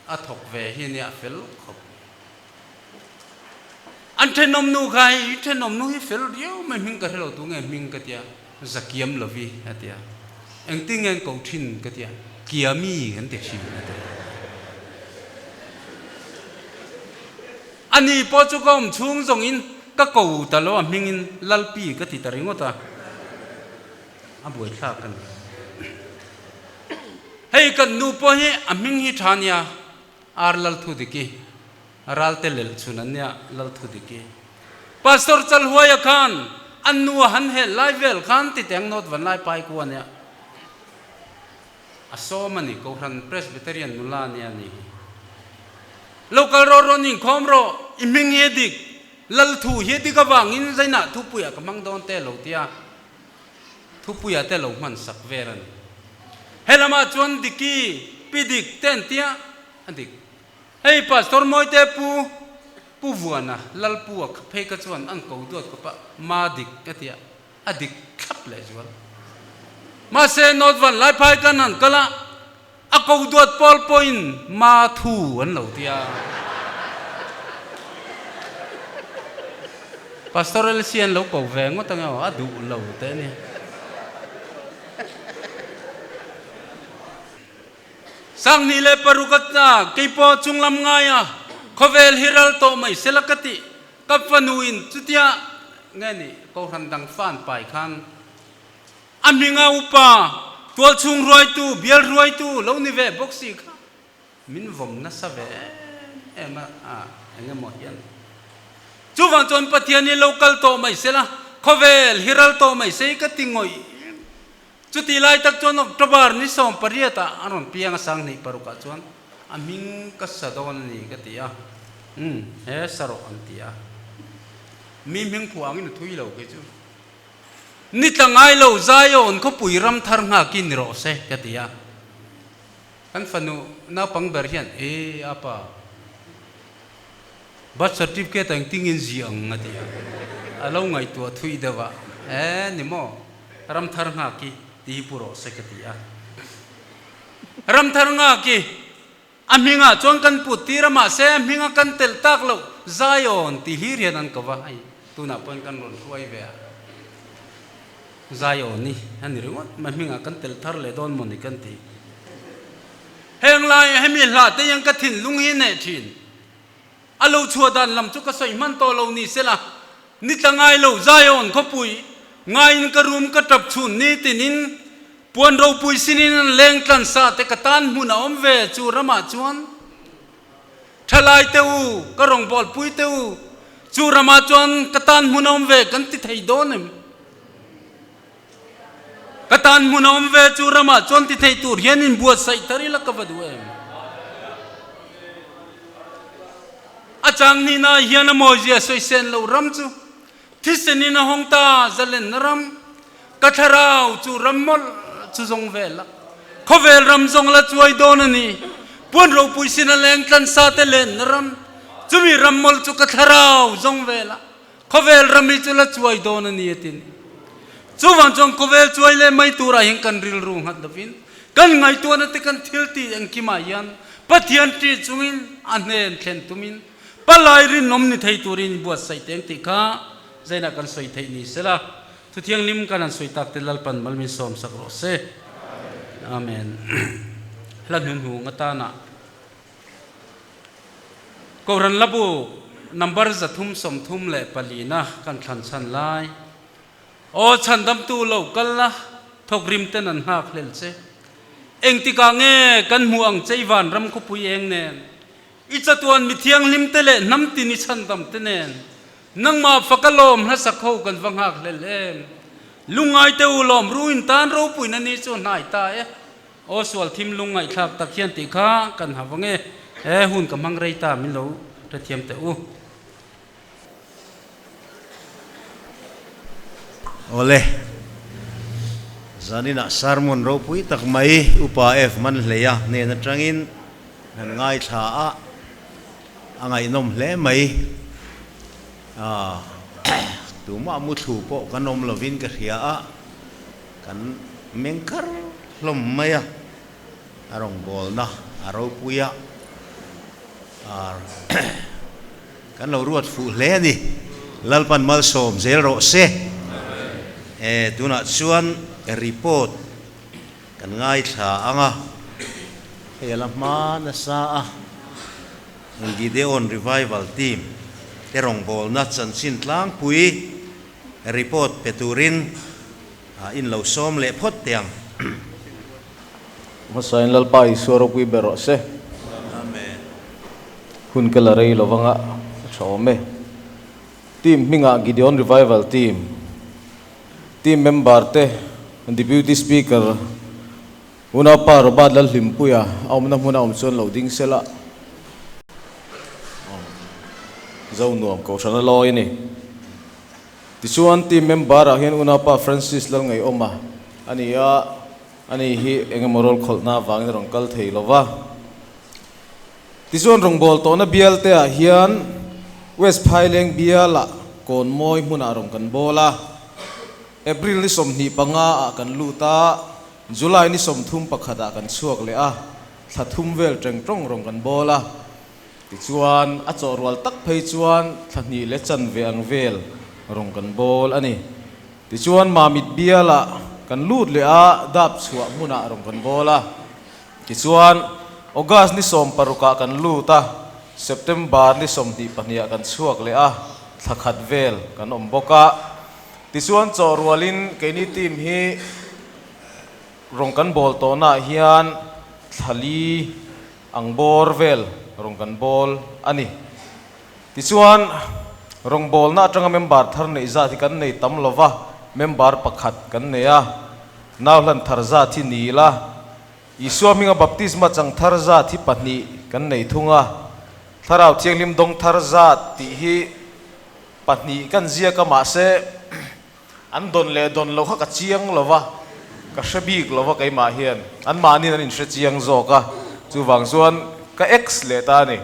a thawk ve hi ania a fel khawp. An thenawm nu kha hei i thenawm nu hi fel riau mai hming ka hre lo tu nge hming ka tia, Zakiam lovi a tia, engtin nge an ko thin ka tia, Kiami an ti thin a tia. A ni pawh chu ka awm chhung zawngin ka ko ta lo a hmingin Lalpi ka ti ta ringawt a, a buaithlak a ni. Hei kan nu pawh hi a hming hi tha nia, Ar Lalthudiki, Ralte lel chhun an nia Lalthudiki. Pastor Chalhuaia khan an nu a han hel lai vel khan ti teng nawt van lai pai ku a nia. A sawm a ni, Kohhran Presbyterian nula nia ni hi. Lo kal rawh rawn inkhawm rawh, i hming hi a dik, Lal thu hi a dik avangin zainah thupuiah ka hmang dawn te lo tia thupuiah te lo hman sak vel a ni. He lamah chuan Diki, Pi Dik te an tia a dik. Hei Pastor Mawite Pu Pu Vuana, Lal Pu a phei kha chuan an ko duat khawp a, Ma Dik a tia. A dik thlap leh zual. Mahse, North Van Laiphai kan han kal a, a ko duat pawl pawhin ma thu an lo ti a. Pastor Elsie an lo ko ve ngawt ang emaw, a duh lo teh a ni. Sanghnih leh paruk a tla, keipawh chunglam ngaia khawvel hi ral tawh mai sela ka tih. Ka fanu in chutia nge ni Kohhran dang fan pai khan a hminga upa tualchhung ruaitu bial ruaitu lo ni ve bawk si kha min vawm nasa ve em em a a eng emaw hian chuvang chuan Pathian hi lo kal tawh mai sela khawvel hi ral tawh mai se ka ti ngawih chuti lai tak chuan October ni 18 ah a rawn piang a 2006 ah chuan A hming ka sa dawn a ni ka ti a, umm he sa rawh an ti a. Mi hming phuah angin a thui lo kei chu. Ni tla ngai lo Zion khawpui ram thar nghakin ni rawh se ka ti a. Kan fanu naupang ber hian e a pa birth certificate ah engtin ziah ang a ti a. A lo ngaihtuah thui deuh a, e ni maw ram thar nghaki ti hi pu rawh se ka ti a. Ramthar ngak i a hmingah chuan kan put tir a, mahse a hminga kan telh tak loh Zion tih hlir hian an ko va, hei tunah pawhin kan rawn hruai ve a, Zion hi a ni ringawt mai, hmingah kan telh thar leh dawn mawni kan ti. Heng lai hemi hlah te hian ka thinlung hi a neh thin, a lo chhuah dan lam chu ka sawi hman tawh lo ni sela. Ni tla ngai lo Zion khawpui ngaiin ka rum ka tap chhun nitinin puan ropui sinin an leng tlan sa te ka tan hmun a awm ve chu ramah chuan thalai te u ka rawngbawlpui te u chu ramah chuan ka tan hmun a awm ve kan ti thei dawn em? Ka tan hmun a awm ve chu ramah chuan ti thei tur hian inbuatsaih thar ila ka va duh em? A chang hnihna hian a mawizia sawi sen loh ram chu thisen in a hawng ta zalenna ram ka thlarau chu ram mawlh chu zawng vel a khawvel ram zawng la chuai dawn a ni puan ropui sin a leng tlan sa te lenna ram chumi ram mawlh chu ka thlarau zawng vel a Khawvel ram hi chu la chuai dawn a ni a tin. Chuvang chuan khawvel chuai leh mai turah hian kan rilru nghat lovin kan ngaihtuahna te kan thil tih engkimah hian Pathian ṭih chungin a hnen thlen tumin palai rinawm ni thei turin i buatsaih teng tih kha zainah kan sawi theih ni sela Thuthianghlim kan han sawi tak te Lalpan mal min sawmsak rawh se. Amen. Hla hnuhnung atana. Kohhran Labu number 334 na kan thlan chhan lai. Aw chhandamtu lo kal la, thawk rim ten an nghak hlel che. Engtikah nge kan hmuh ang che i vanram khawpui eng nen, i chatuan mi thianghlim te leh hnam tin i chhandam te nen, nangmah faka lawm hlasak ho kan va nghak hlel em. Lungngai te u lawm ruin tan ropuina ni chu hnai ta e. Aw sual thim lung ngaihthlak tak hian tih kha kan ha vang e, he hun ka hmang rei ta min lo hrethiam teh u. Awle, zaninah sermon ropui tak mai Upa F Manhleia hnen atangin han ngaithla a, a ngaihnawm hle mai. Tumah muthlu pawh kan awm lovin ka hria a, Kan meng kar hlawm mai a, a rawngbawlna a ropui a, kan lo ruat fuh hle a ni. Lalpan malsawm zel rawh se. E, tunah chuan report kan ngaithla ang a, hei a la hma nasa a, Gideon Revival Team te rawngbawlna chanchin tlangpui Report pe turin in lo sawm leh phawt teh ang. Hmasain Lalpa Isua ropui ber rawh se. Amen. Hun ka la rei lo vanga a tha awm e. Team hmingah Gideon Revival Team, Team member te, Deputy Speaker Unaupa Robert Lalhlimpuia a awmna hmuna awm chuan lo ding sela. Zo nuam kohhran a lawi a ni. Tichuan team member ah hian Unaupa Francis Lalngaihawma a ni a, ani hi eng emaw rawl khawlhna avangin a rawn kal thei lo va. Tichuan rawngbâwl tawhna bial te ah hian West Phaileng bialah Kawnmawi hmunah rawn kan bawl a, April ni 25 ah kan lut a, July ni 31 ah kan chhuak leh a, thla thum vel teng tawng rawng kan bawl a. Tichuan, a chawh rual tak phei chuan thla hnih leh chanve ang vel rawng kan bawl a ni. Tichuan, Mamit bialah kan lut leh a, dap chhuah hmunah rawng kan bawl a. Tichuan, August ni 16 ah kan lut a, September ni 22 ah kan chhuak leh a, thla khat vel kan awm bawk a. Tichuan, chawh rualin keini team hi rawng kan bawl tawhnaah hian thla li ang bawr vel rawng kan bawl a ni. Tichuan, rawngbawlna atanga member thar neih zat hi kan nei tam lo va, member pakhat kan nei a, nau hlan thar zat hi ni ila, Isua hminga baptisma chang thar zat hi pahnih kan nei thung a, Thlarau Thianghlim dawng thar zat tih hi pahnih kan ziak a, mahse, An dawn leh dawn lo kha ka chiang lo va, ka hre bik lo va keimah hian. Anmahniin an inhre chiang zawk a, chuvang chuan ka ex leh ta a ni.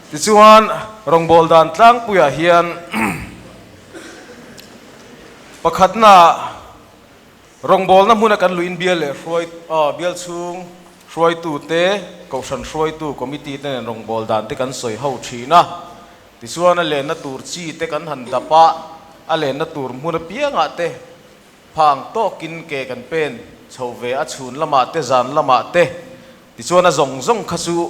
Tichuan, rawngbâwl dan tlangpuiah hian pakhatnaah rawngbâwlna hmuna kan luhin bial leh hruai, bial chhung hruaitute, kohhran hruaitu committee te nen rawngbâwl dan te kan sawi ho thin a. Tichuan a lenna tur chi te kan han dap a, a lenna tur hmun apiangah te phang tawkin ke kan pen chho ve a, chhun lamah te zan lamah te. Tichuan a zawng zawng kha chu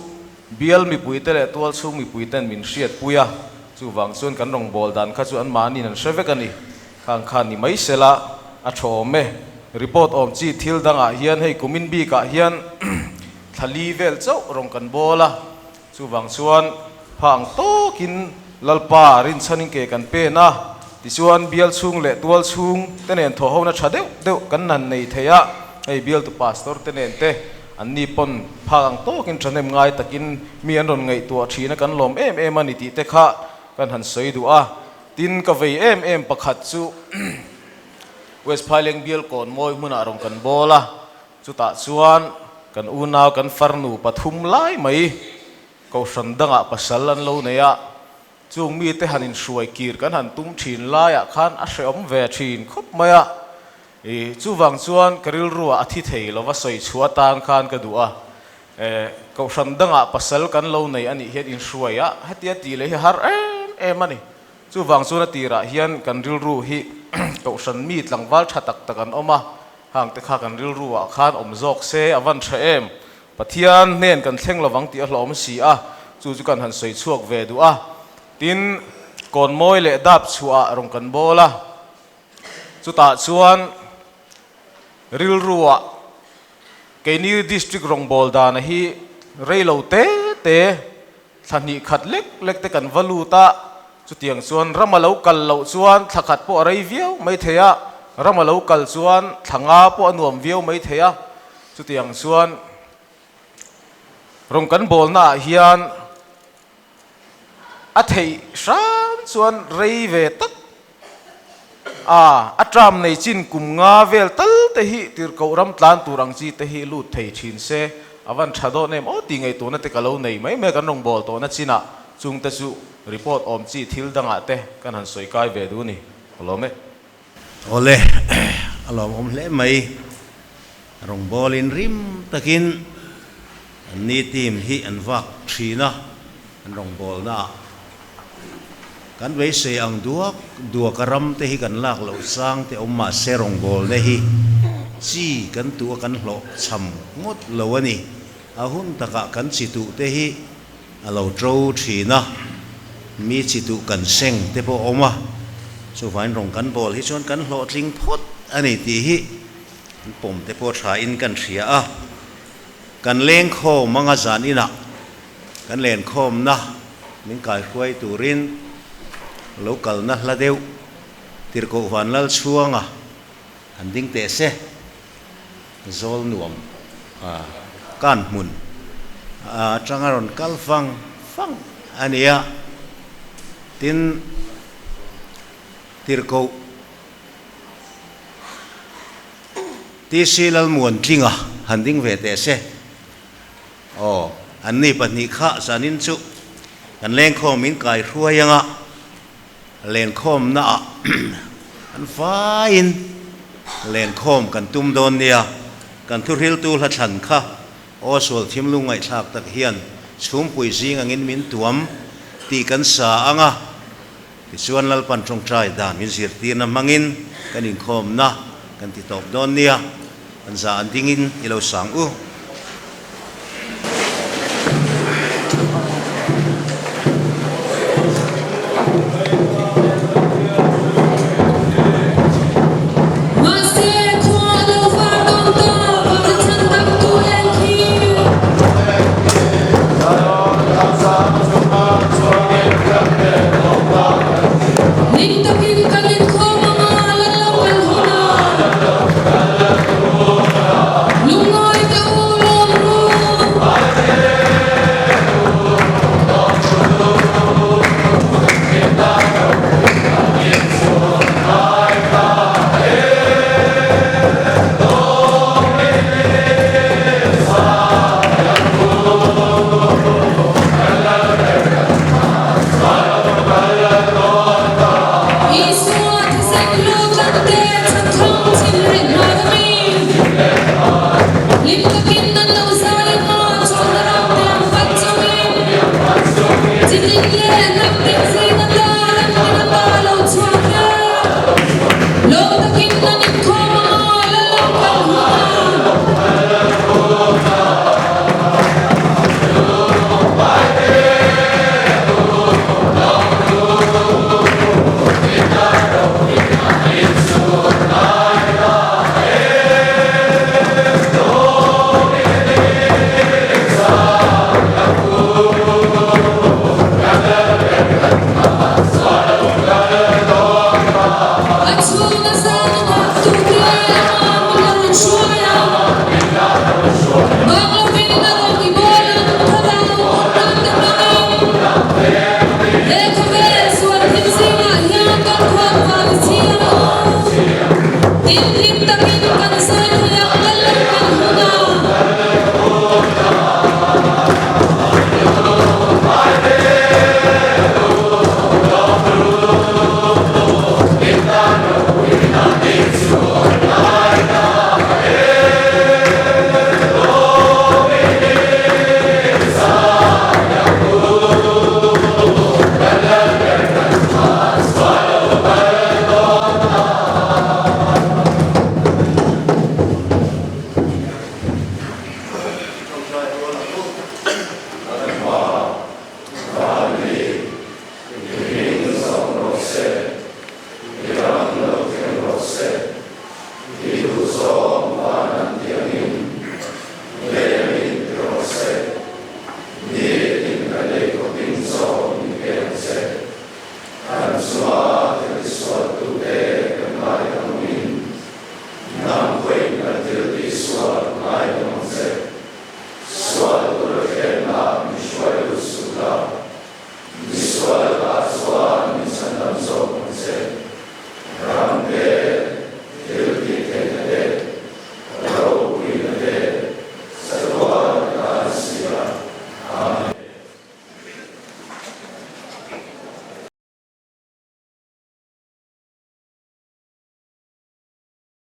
bial mipui te leh tualchhung mipui ten min hriatpui a. Chuvang chuan kan rawngbâwl dan kha chu anmahniin an hre vek a ni. Khang khan ni mai sela a tha awm e. Report awm chi thil dangah hian hei kumin bikah hian thla li vel chauh rawn kan bawl a, chuvang chuan pha ang tawkin Lalpa rinchhanin ke kan pen a, tichuan bial chhung leh tual chhung te nen thawhhona tha deuh deuh kan han nei thei a, hei bialtu pastor te nen te anni pawn phak ang tawkin thahnem ngai takin mi an rawn ngaihtuah thin a kan lawm em em a ni tih te kha kan han sawi duh a. Tin, ka vei em em pakhat chu West Phaileng bial kawn mawi hmunah rawn kan bawl a, chutah chuan kan unau kan farnu pathum lai mai Kohhran dangah pasal an lo nei a, chung mite han inhruai kir kan han tum thin laiah khan a hrehawm ve thin khawp mai a, i chuvang chuan ka rilruah a thi thei lova sawi chhuah atan khan ka duh a, e Kohhran dangah pasal kan lo nei a nih hian inhruai a hetia tih leh hi har em em a ni. Chuvang chuan a tirah hian kan rilru hi Kohhran mi tlangval tha tak tak an awm a, hang te kha kan rilruah khan awm zawk se a van tha em. Pathian hnen kan thleng lovang tih a hlawm si a, chu chu kan han sawi chhuak ve duh a. Tin, kawnmawi leh dap chhuah rawn kan bawl a, chutah chuan rilruah keini district rawngbâwl dana hi rei lo te te, thla hnih khat lek lek te kan va lut a, chutiang chuan ram a lo kal loh chuan thla khat pawh a rei viau mai thei a, ram a lo kal chuan thla nga pawh a nuam viau mai thei a, chutiang chuan rawn kan bawlna ah hian a theih hram chuan rei ve tak a, a term nei chin kum nga vel tal te hi tirhkoh ram tlan tur ang chi te hi lut thei thin se a van tha dawn em aw tih ngaihtuahna te ka lo nei mai mai a kan rawn bawl tawhna chinah chung te chu report awm chi thil dangah te kan han sawi kai ve duh a ni ka lawm e. Awle, a lawmawm hle mai. Rawngbawlin rim takin an ni team hi an vak thin a, an rawngbawlna ah kan beisei ang duak duak a ram te hi kan lak loh chang te awm mah se rawngbawlna hi chi kan tuh a kan hlawh cham ngawt lo a ni. A hun takah kan chi tuh te hi a lo to thin a, mi chi tuh kan seng te pawh a awm a, chuvangin rawng kan bawl hi chuan kan hlawhtling phawt a ni tih hi an pawm te pawh tha in kan hria a, kan lengkhawm anga zan inah kan lenkhawmna min kaihruai turin lo kalna hla deuh Tirhkoh Vanlal chhuanga an ding teh se. Zawl nuam kan hmun atanga rawn kal fang fang a ni a, tin Tirhkoh TC Lalmuantlinga han ding ve teh se. Aw, anni pahnih kha zanin chu kan lengkhawm in kai hruai anga lenkhawmnaah an faiin lenkhawm kan tum dawn nia, kan thuhriltu hla thlan kha aw sual thimlung ngaihthlak tak hian chhumpui zing angin min tuam tih kan sa anga tichuan Lalpan tawngtai dan min zirtirna hmangin kan inkhawmna kan ti tawp dawn nia, kan za an dingin i lo sang u.